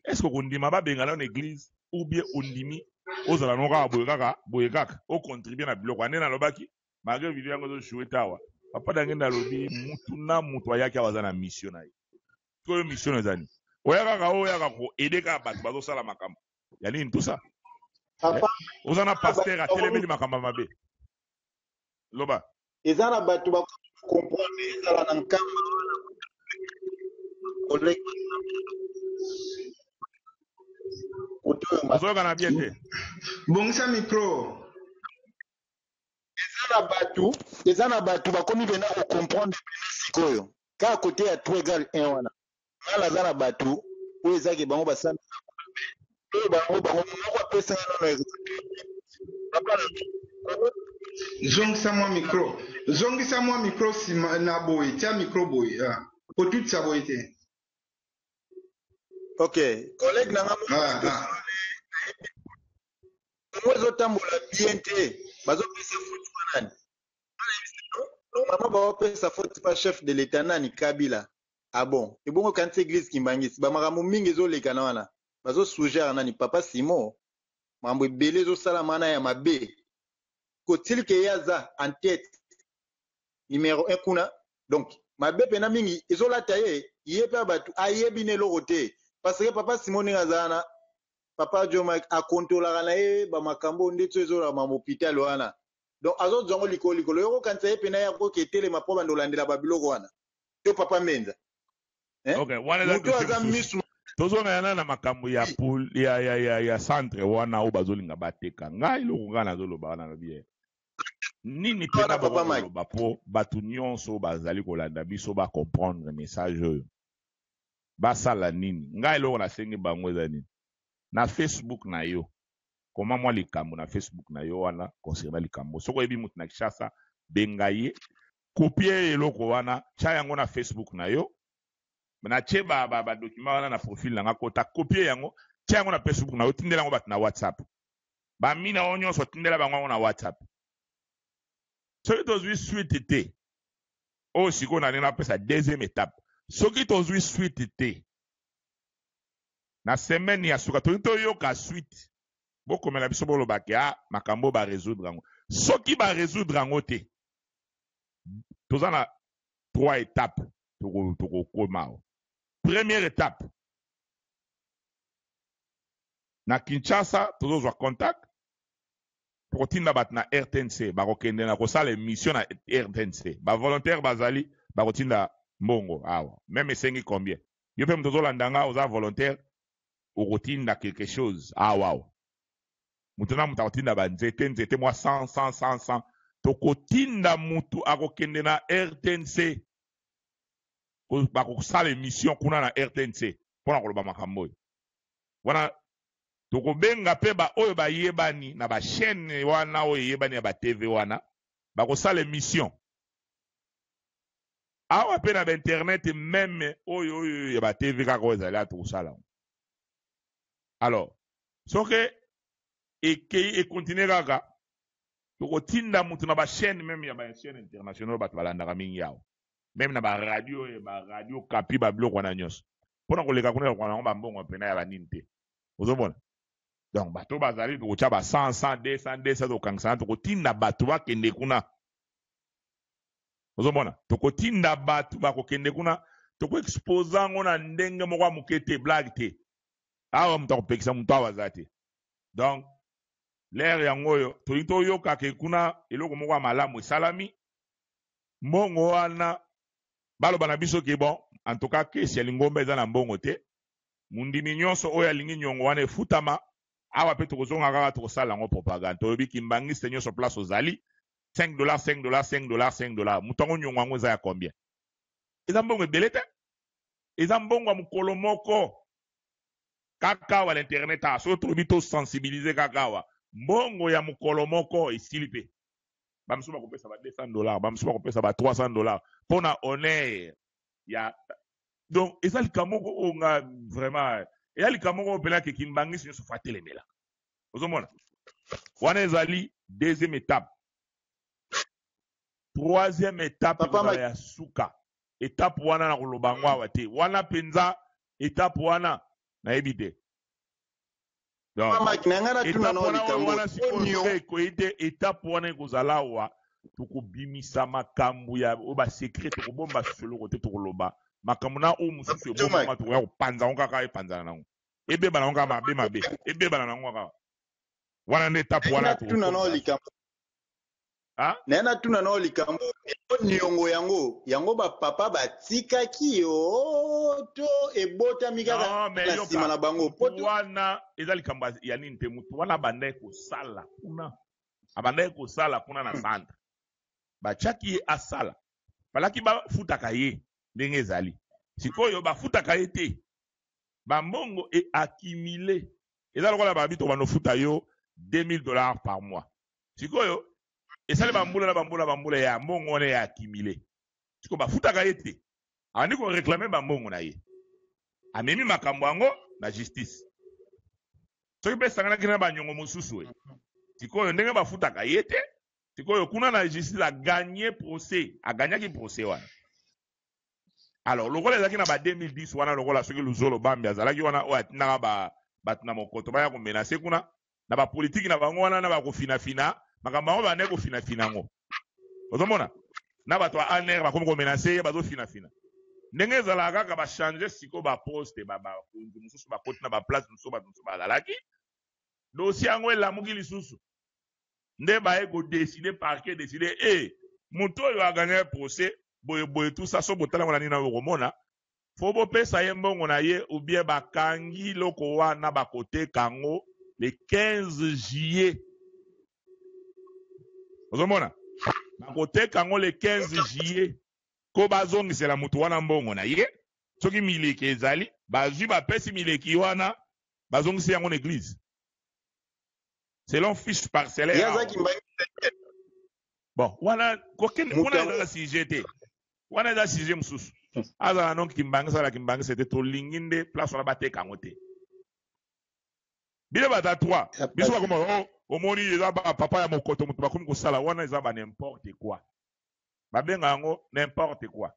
est ce que okondima babengana yo na église ou bien ondimi ozala no kaka boye, kaka boye, kaka ocontribue na biloko ande? Nalobaki malgré video yango ezojoue te awa, papa Dangende alobi mutu na mutu ayaki awa aza na mission na ye. Sikoyo mission eza nini? Oya kaka oyo oyaka koaider kaka bato bazosala makambo ya nini, tout ça. Papa, oza na pasteur atelemeli makambo ya mabe, loba. Eza na bato bacomprendre, ezala na Nkamba wana, collègue kote oyo. Ozoyoka na bien te. Bongisa micro. Eza na bato bakomi mpena kocomprendre mpena sikoyo kaka kote ya 3 égale 1 wana. Nga naza na bato oyo ezaki bango basambela oyo bango moko apesanga nano exemple, papa na Zongisa mwa micro, zongisa mwa micro nsima na boye, tia micro boye, ah. Kotutisa boye te. Ok, collègue na nga moko. Ah, ah. Kongo ezotambola bien te, bazopesa faute mpa nani? Apparemment baopesa faute pa chef de l'État nani Kabila. Ah bon, ebongo kanisi église Kimbanguiste ba makambo mingi ezoleka na wana. Bazo suggère nani papa Simon, makambo ebele ezosalama wana ya mabe. Kotilike ye aza en tête numéro 1 kuna. Donc mabe pena mingi ezolata ye, ye pe bato ayebi na eloko te. Parce que papa Simon ndenge aza wana, papa Joe Mike akontolaka na ye ba makambo ndeti oyo ezolaka ma hôpital wana. Donc azozwa yango likolo likolo, yo okokanisa ye pena ye akoki etelema mpo banda olandela ba biloko wana. To papa Mbenza. Eh? Ok, wana eza Moto dossier aza mosusu. misu Tozongana na na makambo ya poul ya centre wana oyo bazolinga bateka. Ngai eloko ngai nazoloba wana nalobi ye. Nini wana mpena papa bokoki Mike. koloba mpo bato nyonso oyo bazali kolanda biso ba comprendre message oyo? Basala nini? Ngai eloko nasengi bango eza nini? Na Facebook na yo, koma mwa likambo na Facebook na yo wana concernant likambo. Soki oyebi moto na Kinshasa, benga ye, kopie eloko wana, tia yango na Facebook na yo. Na tie ba ba, ba document wana na profil na nga, kota kopie yango, tia yango na Facebook na yo, tindela yango bato na WhatsApp. Ba mina oyo nyonso tindela bango yango na WhatsApp. Soki tozwi suite te, oyo sikoyo nalingi napesa deuxième étape. Soki tozwi suite te, na semaine ya suka tolingi toyoka suite, bokomela biso boloba ke ah, makambo ba résoudre yango. Soki ba résoudre yango te, toza na trois étapes tokokoma awa. Première étape, na Kinshasa tozozwa contact, tokotinda bato na RTNC, bakokende na kosala émission na RTNC. Ba volontaire bazali, bakotinda mbongo awa. Même esengi combien? Yo pe moto ozolanda nga oza volontaire, okotinda quelque chose awa awa. Moto na moto akotinda ba nzete nzete mwa 100 100 100 100. Tokotinda mutu akokende na RTNC, bakosala émission kuna na RTNC mpona koloba makambo oyo. Wana tokobenga pe ba oyo bayebani na ba chaîne wana oyo eyebani ya ba TV wana, bakosala émission. Awa pe na ba internet même oyo oyo ya ba TV kaka oyo ezali awa tokosala yango. Alors, soki ekei ekontinue kaka, tokotinda mutu na ba chaîne même ya ba chaîne internationale bato balandaka mingi awa. Même na ba radio et ba radio kapi ba biloko wana nyonso. Mpona koleka kuna lokola nango ba mbongo mpena ya ba nini te. Ozomona? Donc bato bazali tokotia ba 100 100 200 200 tokokangisa na tokotinda bato bakende kuna. Ozomona? Tokotinda bato bakokende kuna, tokoexpose yango na ndenge moko ya moke te, blague te. Awa moto akopekisa moto awa aza te. Donc l'heure yango oyo tolingi toyoka ke kuna eloko moko ya malamu esalami, mbongo wana baloba na biso ke bon, en tout cas kesi ya lingomba eza na mbongo te, mondimi nyonso oyo alingi nyongo wana efutama. Awa pe tokozonga kaka tokosala yango propagande. Tolobi kimbangiste nyonso place ozali, 5 dollars, 5 dollars, 5 dollars, 5 dollars. Moto yango nyongo yango eza ya combien? Eza mbongo ebele te. Eza mbongo ya mokolo moko. Kaka awa na internet awa, soki tolobi to sensibiliser kaka awa, mbongo ya mokolo moko esili pe. Ba mosusu bakopesa ba 200 dollars, ba mosusu bakopesa ba 300 dollars pona honneur ya. Donc eza likambo moko oyo nga vraiment, eza likambo moko oyo mpena ke kimbangisi nyonso fa telemela. Ozomona? Wana ezali deuxième étape. Troisième étape Papa ekozala Mike. ya suka. Étape wana na koloba yango awa te. Wana mpenza étape wana nayebi te. Donc, Papa Mike, na ngai natuna étape na wana oyo likambo. wana sikoyo Oyo soki ekoyi te, étape wana ekozala awa, tokobimisa makambo ya oyo ba secret, tokobomba susu eloko te, tokoloba makambo na oyo mosusu Papa ebombama, Mike. tokoya kopanza yango kaka, epanzana nango. Ebebana nango kaka mabe mabe, ebebana nango kaka. Wana nde étape wana Natuna na tokokomisa. likambo. Ah? Naye natuna na likambo. Niongo yango, yango ba papa batikaki yo to ebotami kaka Non, mais na yoka, nsima na bango. mutu Poto wana eza likambo ya nini te, mutu wana abandaki kosala kuna. Abandaki kosala kuna na centre. Batiaki ye asala. Balaki bafutaka ye ndenge ezali. Sikoyo bafutaka ye te. Ba mbongo e accumuler. Eza lokola ba bito bando futa yo 2000 dollars par mois. Sikoyo esali ba mbula na ba mbula ba mbula ya mbongo wana ya accumuler. Sikoyo bafutaka ye te. Abandi ko réclamer ba mbongo na ye. Amemi makambo yango na justice. Soki pe esanganaki na ba nyongo mosusu e. Sikoyo ndenge bafutaka ye te, Sikoyo kuna na justice a gagner procès, a gagnaki procès wana. Alors lokola ezalaki na ba 2010 wana lokola soki Luzolo Bambi azalaki wana oyo atindaka ba bato na mokoto baya komenace kuna na ba politiki na bango wana na bakofinafina makambo yango bandaki kofinafina yango ozomona na bato ya ANR bakomi komenace ye bazofinafina ndenge ezalaka kaka bachange sikoyo baposte bakonzi mosusu bakoti na baplace mosusu bato mosusu bazalaki dossier yango elamuki lisusu nde baye ko decide parquet decide e moto oyo a gagner procès boye boye tout ça so botala ngo na nini na bokomona fo bopesa ye mbongo na ye ou bien bakangi loko wana bakoteka yango le 15 juillet ozomona bakoteka yango le 15 juillet ko bazongisela moto wana mbongo na ye soki mileki ezali bazwi bapesi mileki wana bazongisi yango na eglise selon fiche parcellaire Ye aza kimbanguiste te. Bon, wana kokende Moto kuna yango eza sujet te. Wana eza sujet mosusu. Azala non kimbangisa azala kimbangisa te tolingi nde place wana bateka yango te. Bino baza 3. Ya Biso pasi. bakoma oh omoni eza ba papa ya mokoto moto bakomi kosala wana eza ba n'importe quoi. Babenga yango n'importe quoi.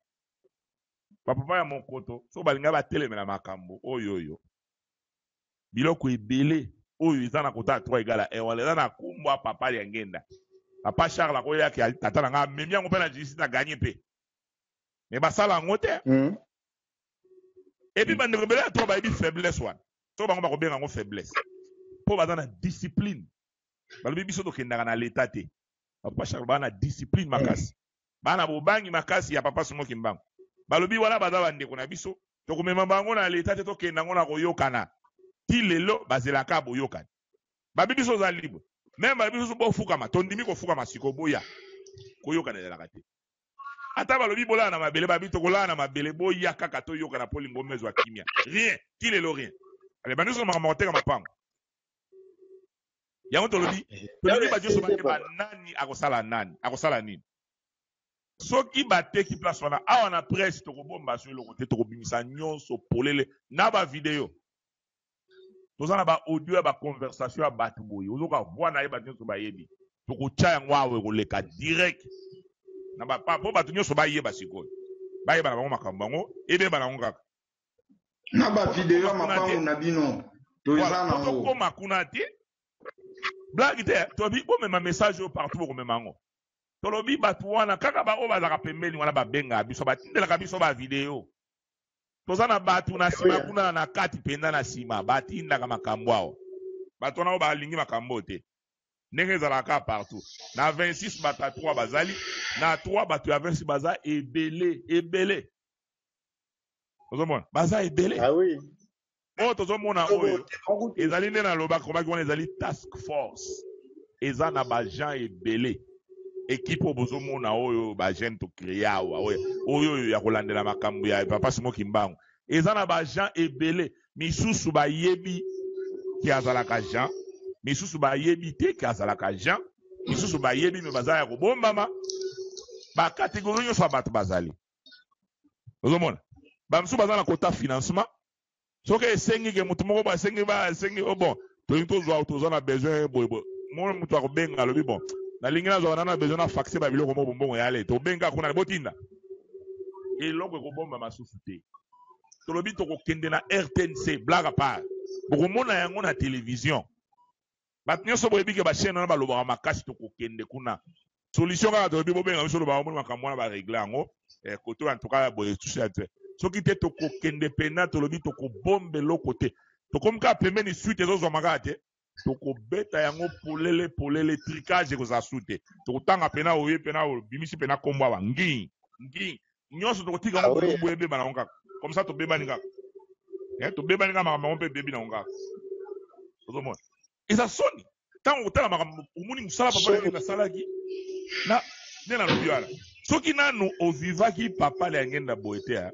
Ba papa ya mokoto so balinga batelemela makambo oyo oyo. Biloko ebele oyo eza na kota ya 3 egal à 1 wana eza na kombo ya papa Liangenda. Papa Charles akoya ke tata na nga amemi yango mpe na justice na gagne mpe. Mais basala yango te. Et puis bandeko ebele ya 3 bayebi faiblesse wana. To bango bakobenga yango faiblesse. Mpo baza na discipline. Balobi biso tokendaka na l'etat te. Papa Charles baza na discipline makasi. Bana bobangi makasi ya papa Simon Kimbangu. Balobi wana baza bandeko na biso, tokomema bango na leta te, tokenda yango na koyokana. Ti lelo bazelaka boyokani. Babi biso oza libre. Meme balobi biso bofukama, tondimi kofukama siko boya. Koyokana ezalaka te. Ata balobi bolala na mabele, babi tokolala na mabele, boya kaka toyokana po lingomba ezwa kimia. Rien, ti lelo rien. Ale bandi biso makambo ya koteka mapango. Yango tolobi, tolingi bato nyonso bayeba nani akosala nani, akosala nini. Soki bateki place wana awa na presse tokobomba so eloko te, tokobimisa nyonso polele na ba video. Toza na ba audio ya ba conversation ya bato boye, ozoka voix na ye bato nyonso bayebi. Tokotya yango awa ekoleka direct na ba po bato nyonso bayeba sikoyo. Bayeba na bango makambo yango, ebeba na yango kaka. Na ba video ya Tokoma kuna te. mapango na bino toza Voilà, po nango. tokoma kuna te. Blague te, tobi bomema message oyo partout bokomema yango. Tolobi bato wana kaka ba oyo bazalaka pembeni wana babengaka biso, batindelaka biso ba video. Toza na bato na nsima kuna na kati mpenza na nsima batindaka makambo awa. Bato wana oyo balingi makambo oyo te. Ndenge ezalaka kaka partout. Na 26 bato ya 3 bazali, na 3 bato ya 26 baza ebele, ebele. Ozomona? Baza ebele. Ah oui. Oyo tozomona oyo ezali nde nalobaka komaki wana ezali task force. Eza na ba gens ebele. Equipe oyo bozomona oyo ba jeunes to créer awa oyo oyo ya kolandela makambo ya papa Simon Kimbangu. Eza na ba gens ebele misusu bayebi ke azalaka Jean, misusu bayebi te ke azalaka Jean, misusu bayebi me baza ya kobombama. Ba catégorie nyonso ya bato bazali. Ozomona? Ba misusu baza na kota financement. Soki esengi ke moto moko basengi ba esengi oh bon tolingi tozwa toza na besoin boye boye mona moto akobenga alobi bon nalingi nazwa na na besoin na faxe ba biloko moko mbongo ya ale tobenga kuna botinda eloko ekobomba masusu te tolobi tokokende na RTNC blague à part bokomona yango na television Bato nyonso boyebi ke ba chaîne wana balobaka makasi tokokende kuna. Solution kaka tolobi bobenga biso loba omoni makambo wana ba régler yango. Eh, koto en tout cas boye touche ya te. Soki te tokokende pena tolobi tokobomba eloko te. Tokomi kaka pembeni suite ezozwama kaka te. Tokobeta yango polele polele tricage ekozala su te. Tokotanga pena oye pena obimisi pena kombo awa ngi ngi nyonso tokotika yango Ah oui. bolumbu ebeba na yango kaka. Comme ça tobebani kaka. Eh, tobebani kaka makambo yango mpe ebebi na yango kaka. Ozomona? Eza soni. Ntango kotala makambo omoni mosala papa Liangenda asalaki na nde nalobi wana. Soki nanu ovivaki papa Liangenda boye te, hein,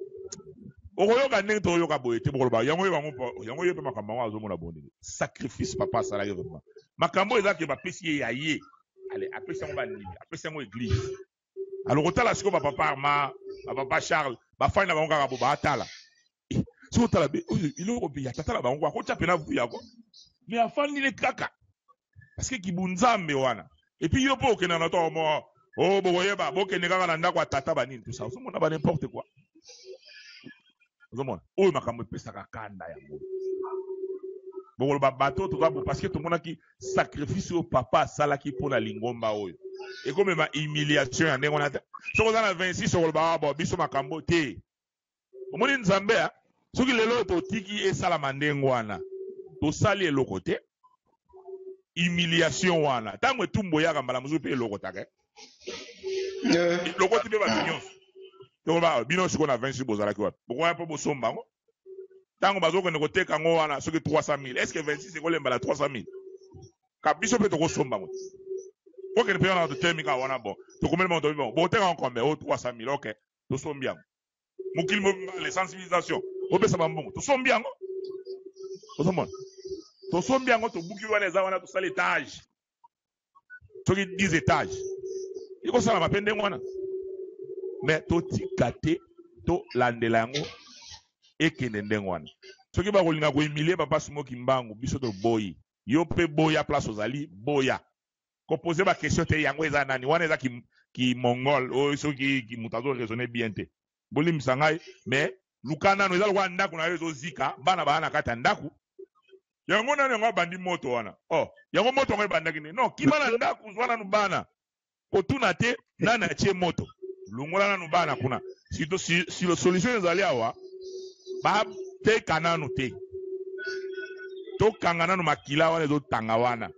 okoyoka ndenge toyoka boye te, bokoloba yango ye bango yango ye mpe makambo yango azomona bongo ndenge. Sacrifice papa asalaki vraiment. Makambo eza ke bapesi ye ya ye. Ale apesi yango bandimi, apesi yango église. Alors otala sikoyo ba papa Armand, ba papa Charles, bafandi na bango kaka bo baatala. Eh, soki otala be oyo eloko mpe ya tata na bango akotya mpe na vuya ko. Mais afandi ne kaka. Parce que kibunzambe wana. Et puis yo mpe okenda na ntongo moko, oh, bokoyeba, bokende kaka na ndako ya tata banini, tout ça. Ozomona ba n'importe quoi. Ozomona oyo makambo epesaka kanda yango. Bokoloba bato toza bo parce que tomonaki sacrifice oyo papa asalaki mpo na lingomba oyo. Ekomema humiliation ya ndenge wana te. Soki oza na 26 okoloba, ah, bon, biso makambo te. Omoni Nzambe, ah, soki lelo totiki esalama ndenge wana, tosali eloko te. Humiliation wana ntango etumbu eyaka mbala mosusu mpe elokotaka elokoti mpe bato nyonso. Tokoloba bino sikoyo na 26 bozalaki wapi? Bokoya mpo bosomba yango. Ntango bazokende koteka yango wana soki 300 000, est-ce que 26 ekolemba na 300 000? Ka biso mpe tokosomba yango. Okende mpe wana totelemi kaka wana, bon tokomeli bango, tobi bango boteka yango combien? O 300 000, ok, tosombi yango. Mokili mobimba, les sensibilisation, opesa bambongo, tosombi yango. Ozomona, tosombi yango, tobuki wana, eza wana, tosala etage soki 10 étage ekosalama mpe ndenge wana. Mais totika te, tolandela yango ekende ndenge wana. Soki bakolinga kohumilie papa Simon Kimbangu, biso toboyi. Yo mpe boya place ozali, boya kopose ba question te. Yango eza nani wana? Eza ki mongol oyo, soki moto azo raisonner bien te, bolimbisa ngai. Mais luka nano, eza lokola ndako na yo ezozika, bana baa na kati ya ndako yango, nani yango abandi moto wana? Oh, yango moto yango ebandaki nde non, kima na ndako, zwa nanu bana, kotuna te nani atie moto, longola nanu bana kuna. Surtout si, si solution ezali awa, bateka nanu te, tokanga nanu makila wana ezotanga wana.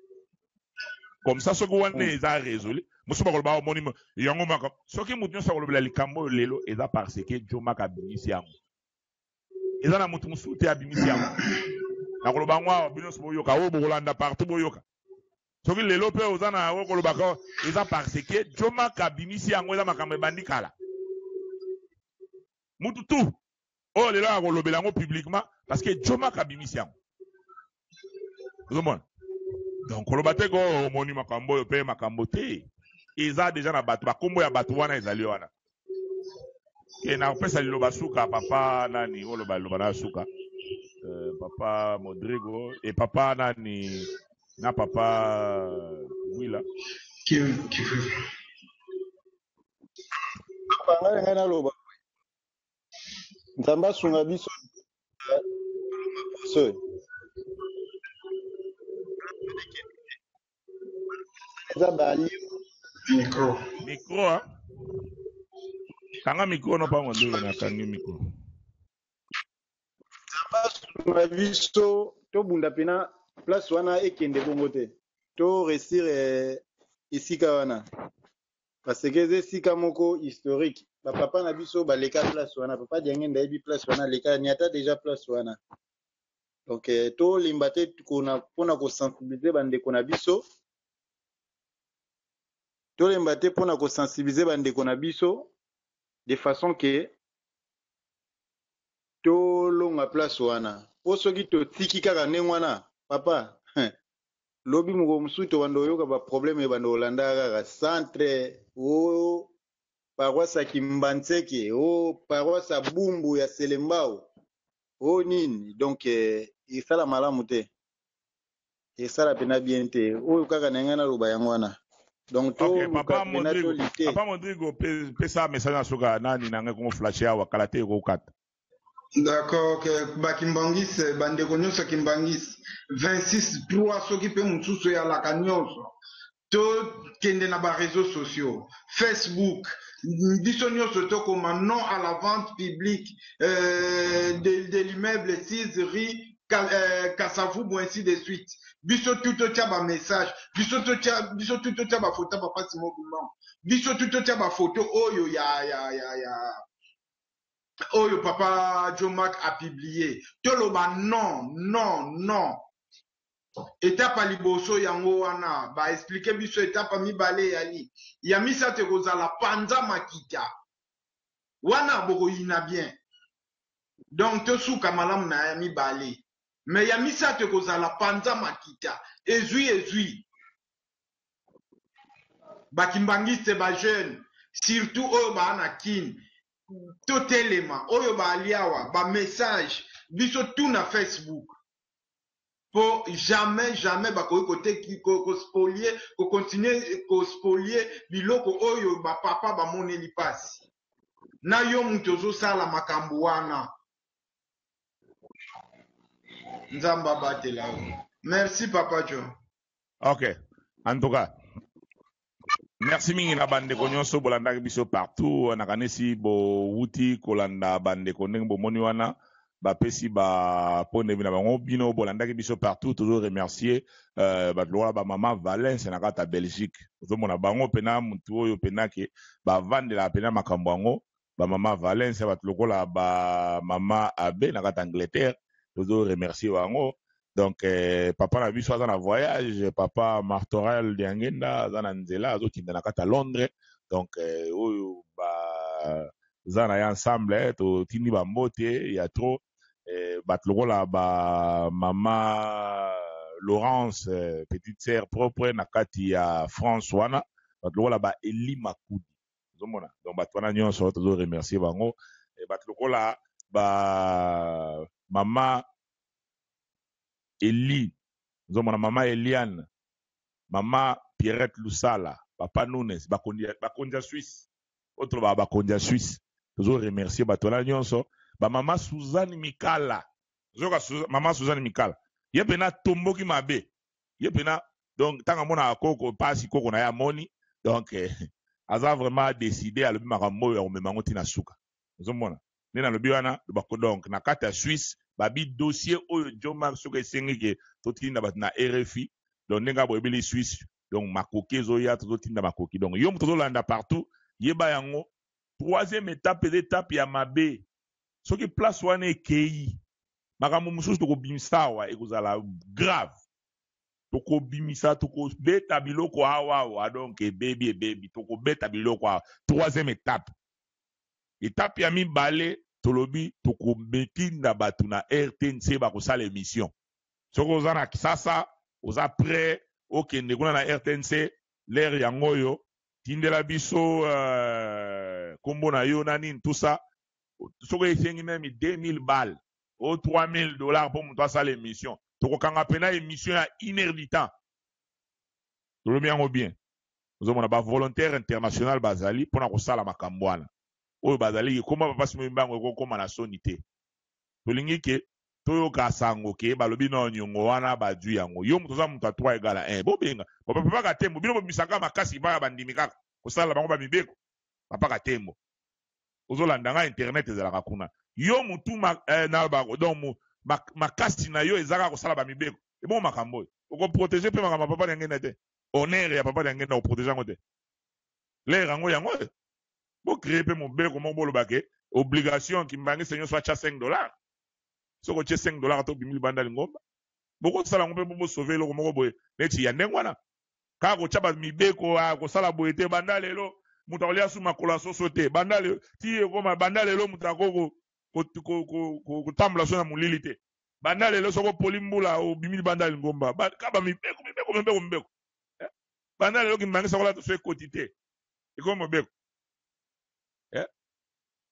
Comme ça soki wana eza résolu, mosusu bakoloba omoni yango maka. Soki moto nyonso akolobela likambo oyo lelo, eza parce que Jomaka abimisi yango. Eza na moto mosusu te abimisi yango. Nakoloba yango awa, bino nyonso boyoka, oyo bokolanda partout boyoka. Soki lelo mpe oza na oyo kolobaka, eza parce que Jomaka abimisi yango. Eza makambo ebandi kala. Mutu tu oyo lelo akolobela yango publiquement parce que Jomaka abimisi yango. Ozomona, donc koloba te ko omoni makambo oyo mpe makambo te, eza deja na bato, bakombo ya bato wana ezali wana. Ke nakopesa liloba suka papa nani oloba liloba na suka, papa Modrigo e papa nani na papa Wila. Papa, ngai naloba, Nzambe asunga biso. Poso eza bali. Micro. Micro, ah? Kanga micro no pa Modrigo, nakangi micro. Nzambe asunga biso, tobunda mpena place wana ekende bongo te, to réussir esika wana, parce que eza esika moko historique. Bapapa na biso baleka place wana, papa Diangenda ayebi place wana, aleka niata déjà place wana. Donc tolemba te mpona kosensibiliser bandeko na biso, tolemba te mpona kosensibiliser bandeko na biso de façon que tolonga place wana. Mpo soki totiki kaka ndenge wana, papa, lobi mokolo mosusu tobanda oyoka baproblème ebanda kolanda kaka centre o paroisse ya Kimbanseke, o paroisse ya Bumbu ya Selembao o nini. Donc esala malamu te, esala mpena bien te. Oyo kaka na ngai naloba yango wana. Donc Ok, toluka papa mpena Modrigo, tolite. Papa Modrigo, pesa message na suka nani na ngai kongo flash awa kala te ekokata. D'accord, ok. Bakimbangisi, bandeko nyonso ya Kimbangisi, 26 3, soki mpe mosusu eyalaka nyonso, tokende na baréseaux sociaux, Facebook, biso nyonso tokoma "Non à la vente publique de l'immeuble 6 rue Kasavubu", ainsi de suite. Biso tu totia bamessage, biso totia, biso tu totia bafoto ya papa Simon Kimbangu, biso tu totia bafoto oyo ya oyo papa Joe Mark a publié. Toloba non, non, non. Etape ya liboso yango wana baexpliquer biso. Etape mibale eyali, ya misato ekozala panza makita wana, bokoyina bien. Donc tosuka malamu na ya mibale, mais ya misato ekozala panza makita. Ezwi, ezwi bakimbangiste, bajeune surtout oyo baa na Kine, totelema. Oyo baali awa, bamessage biso tu na Facebook. Po jamais jamais bakoki koteki ko ko spolier ko continuer ko spolier biloko oyo ba papa bamoneli pasi. Na yo mutu ozosala makambu wana. Nzambe abatela yo. Merci papa Joe. Ok. En tout cas, merci mingi na bandeko nyonso bolandaki biso partout. Nakanisi bowuti kolanda bandeko ndenge bomoni wana bapesi ba pondevi na bango. Bino bolandaki biso partout, tozo remercier bato lokola ba mama Valence na kati ya Belgique. Ozomona bango pena mutu oyo pena ke bavandelaka pena makambo yango, ba mama Valence, bato lokola ba mama Abe na kati ya Angleterre, tozo remercier bango. Donc papa na biso aza na voyage, papa Martorel Diangenda aza na nzela azokende na kati ya Londres. Donc oyo baza na ye ensemble, totindi ba mbote ya trop. Bato lokola ba mama Laurence, petite sœur propre na kati ya France wana, bato lokola ba Eli Makudi, ozomona. Donc bato wana nyonso tozo remercier bango. Bato lokola ba mama Eli, ozomona mama Eliane, mama Pierrette Lusala, papa Nunes, bakonzi ya Suisse, oyo tolobaka bakonzi ya Suisse, tozo remercier bato wana nyonso. Ba mama Suzanne Mikala, ozoyoka mama Suzanne Mikala, ye pena atomboki mabe, ye pena donc ntango amonaka koko pasi koko na ye amoni, donc aza vraiment décidé, alobi makambo oyo akomema yango ntina suka. Ozomona nde nalobi wana, donc na kati ya Suisse babi dossier oyo Jomar soki esengi ke totinda bato na RFI, donc ndenge boyebeli Suisse, donc makoki ezoya, tozotinda makoki. Donc yo moto ozolanda partout, yeba yango. Troisième étape eza étape ya mabe. Soki place wana ekei, makambo mosusu tokobimisa awa ekozala grave. Tokobimisa, tokobeta biloko awa awa, donc ebebi ebebi, tokobeta biloko awa. Troisième étape. Étape ya mibale, tolobi tokometinda bato na RTNC bakosala émission. Soki oza na Kisasa, oza prêt okende kuna na RTNC, l'air yango oyo, tindela biso kombo na yo na nini tout ça. Soki esengi même 2000 balles ou 3000 dollars po moto asala émission, tokokanga pena émission ya une heure du temps. Tolobi yango bien. Ozomona ba volontaire international bazali pona kosala makambo wana. Oyo bazali koma papa Simon Kimbangu ekokoma na soni te. Tolingi ke toyoka sango ke balobi na nyongo wana bazwi yango. Yo moto oza moto ya 3 égale à 1. Bobenga. Papa papa Katembo, bino bobimisaka makasi baya bandimi kaka kosala bango ba mibeko. Papa Katembo. Ozolanda nga internet ezalaka kuna. Yo mutu ma, na ba, donc mu, ma, makasi na yo ezaka kosala ba mibeko. Ebongo makambo oyo. Oko protéger pe makambo papa na ngenda te. Honneur ya papa na ngenda ko protéger yango te. L'air yango yango oyo. Bo créer pe mobeko moko boloba ke obligation kimbangisa nyonso atia 5 $. Soki otie 5 $ to bimi libanda lingomba. Bokosala yango mpe bo sauver eloko moko boye neti ya ndenge wana. Kaka kotia ba mibeko kosala boye te, banda lelo moto akolia su makolo ya soso te, banda lelo ti ekoma, banda lelo moto akoko kotambola so na molili te, banda lelo soki opoli mbula obimi libanda lingomba. Kaka ba mibeko mibeko mibeko mibeko. Banda lelo kimbangisa kolata so ekoti te, ekomi mobeko.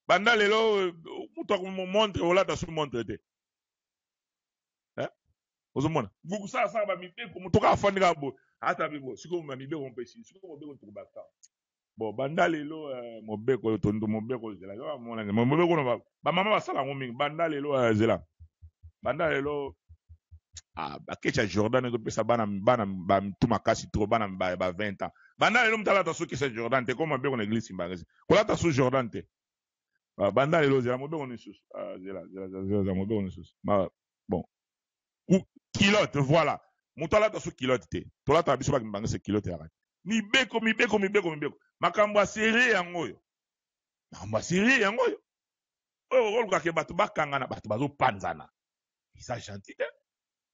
Banda lelo moto akomontre olata su montre te. Ozomona bukusala ba mibeko, moto kaka afandi kaka boye ata mpe boye. Sikoyo ba mibeko mpesi, sikoyo mobeko tokobaka bon, banda lelo mobeko tondo mobeko zela mona mobeko na bamama basala yango mingi. Banda lelo zela, banda lelo bakecha Jordan ezopesa bana bana bamitu makasi trop, bana ba 20 ans. Banda lelo moto alata so kecha Jordan te, koma mobeko na église Kimbangisi kolata so Jordan te. Banda lelo zela mobeko lisusu, zela zela zela mobeko lisusu. Bon, culotte, voilà, moto alata so culotte te, tolataka biso bakimbangisi culotte yaka te. Mibeko mibeko mibeko mibeko, makambo ya sérieux yango oyo, makambo ya sérieux yango oyo. Oyo okolukaka bato bakangana, bato bazopanzana, eza gentil te.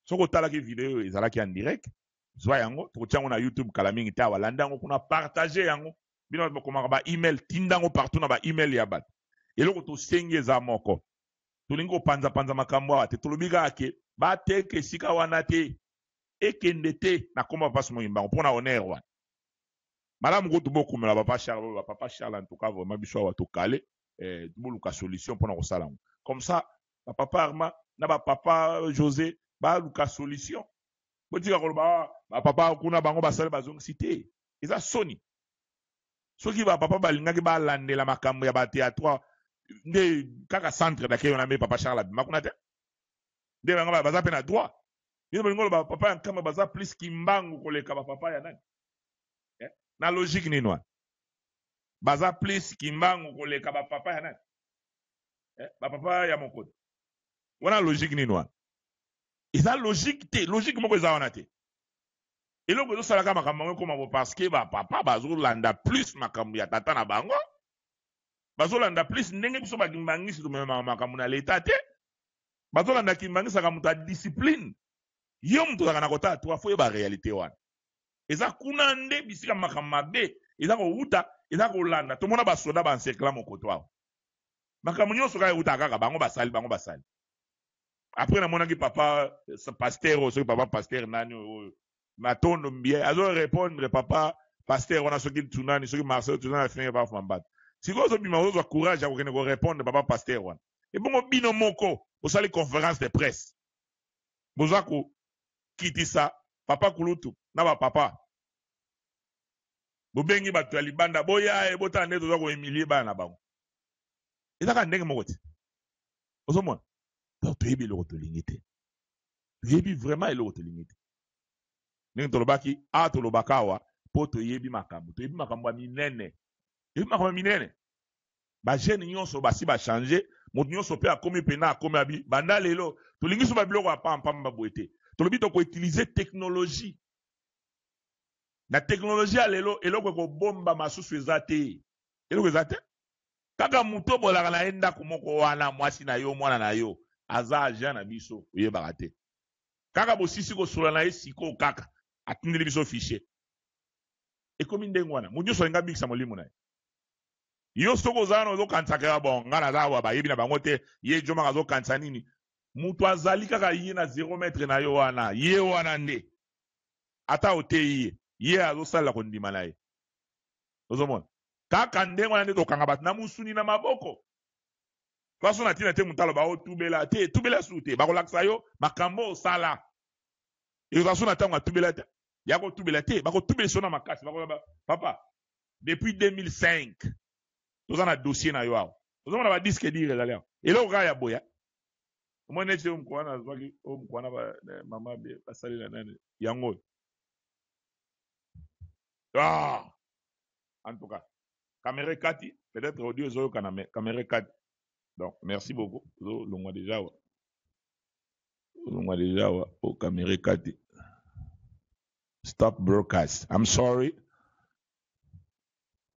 Soki otalaki video ezalaki en direct, zwa yango, tokotia yango na YouTube kala mingi te. Awa landa yango kuna, partage yango. Bino bato bakomaka ba email, tinda yango partout na ba email ya bato. Eloko tosengi eza moko, tolingi kopanzapanza makambo awa te. Tolobi kaka ke bateka esika wana te, ekende te na komba papa Simon Kimbangu mpona honneur wana. Malamu kutu bokomela papa Charles, ba papa Charles, en tout cas vraiment biso awa tokale boluka solution mpona kosala yango comme ça. Bapapa Arma na bapapa José. Baluka solution. Botika koloba ah, ba papa kuna bango basali bazongisi te. Eza soni. Soki ba papa balingaki balandela makambo ya ba théâtre nde kaka centre d'accueil wana mbe papa Charles abima kuna te. Nde bango baza pe na droit. Bino bolingi koloba ba papa ya Nkamba baza plus kimbangu koleka ba papa ya nani? Eh? Na logique nini wana? Baza plus kimbangu koleka ba papa ya nani? Eh? Ba papa ya mokoto. Wana logique nini wana? Eza logique te, logique moko eza wana te. Eloko ezosalaka makambo yango ekoma bo parce que ba papa bazolanda plus makambo ya tata na bango. Bazolanda plus ndenge biso ba kimbangisi tomemaka makambo na l'etat te. Bazolanda kimbangisaka moto ya discipline. Yo moto ozalaka na kotala toi faut oyeba realite wana. Eza kuna nde bisika makambo mabe eza kowuta, eza kolanda. Tomona ba soda ba encercla mokoto awa. Makambo nyonso kaka ewutaka kaka bango basali, bango basali. Après namonaki papa pasteur oyo soki papa pasteur nani oyo Matondo Mbiye azo répondre papa pasteur wana soki tsunani soki Marcel tsunani afingi papa Mambata. Sikoyo ozobima ozozwa courage ya kokende ko répondre papa pasteur wana. Ebongo bino moko bosali conference de presse boza kokitisa papa kulutu na ba papa bobengi bato ya libanda boya e botala ndenge toza kohumilie bana na bango eza kaka ndenge moko te ozomona donc toyebi eloko tolingi te toyebi vraiment eloko tolingi te ndenge tolobaki a tolobaka awa mpo toyebi makambo toyebi makambo ya minene toyebi makambo ya minene Ba jeunes nionso basi ba changer, moto nionso pe akomi pena akomi abi banda lelo tolingi lisusu ba biloko ya pamba pamba boye te. Tolobi toko utiliser technologie. Na technologie ya lelo eloko ekobombama susu eza te. Eloko eza te. Kaka moto obolaka na ye ndako moko wana mwasi na yo mwana na yo aza agent na biso oyebaka te. Kaka bosisi kosolola na ye sikoyo kaka atindeli biso fichier. Ekomi ndenge wana. Moto nionso alingi abikisa molimo na ye. Yo soki oza wana ozo kanisa kaka bon nga naza awa bayebi na bango te ye djo maka azo kanisa nini mutu azali kaka ye na zero mètre na yo wana ye wana nde ata oteyi ye ye azo salela kondima na ye ozo mona kaka ndenge wana nde tokanga bato na musuni na maboko faso na tina te moto aloba otubela te tubela su te bakolakisa yo makambo osala ekozala so na ntango atubela te ya kotubela te bakotubela so na makasi bakoloba papa Depuis 2005 toza na dossier na yo awa. Ozomona ba disque dur ezali awa. Eloko kaka ya boya. Omoni neti oyo mokolo wana azwaki oyo mokolo wana ba mama basalela nani yango oyo. Ah! En tout cas, camera ekati, peut-être audio ezoyokana mais camera ekati. Donc, merci beaucoup. Tozolongwa déjà awa. Tozolongwa déjà awa po camera ekati. Stop broadcast. I'm sorry.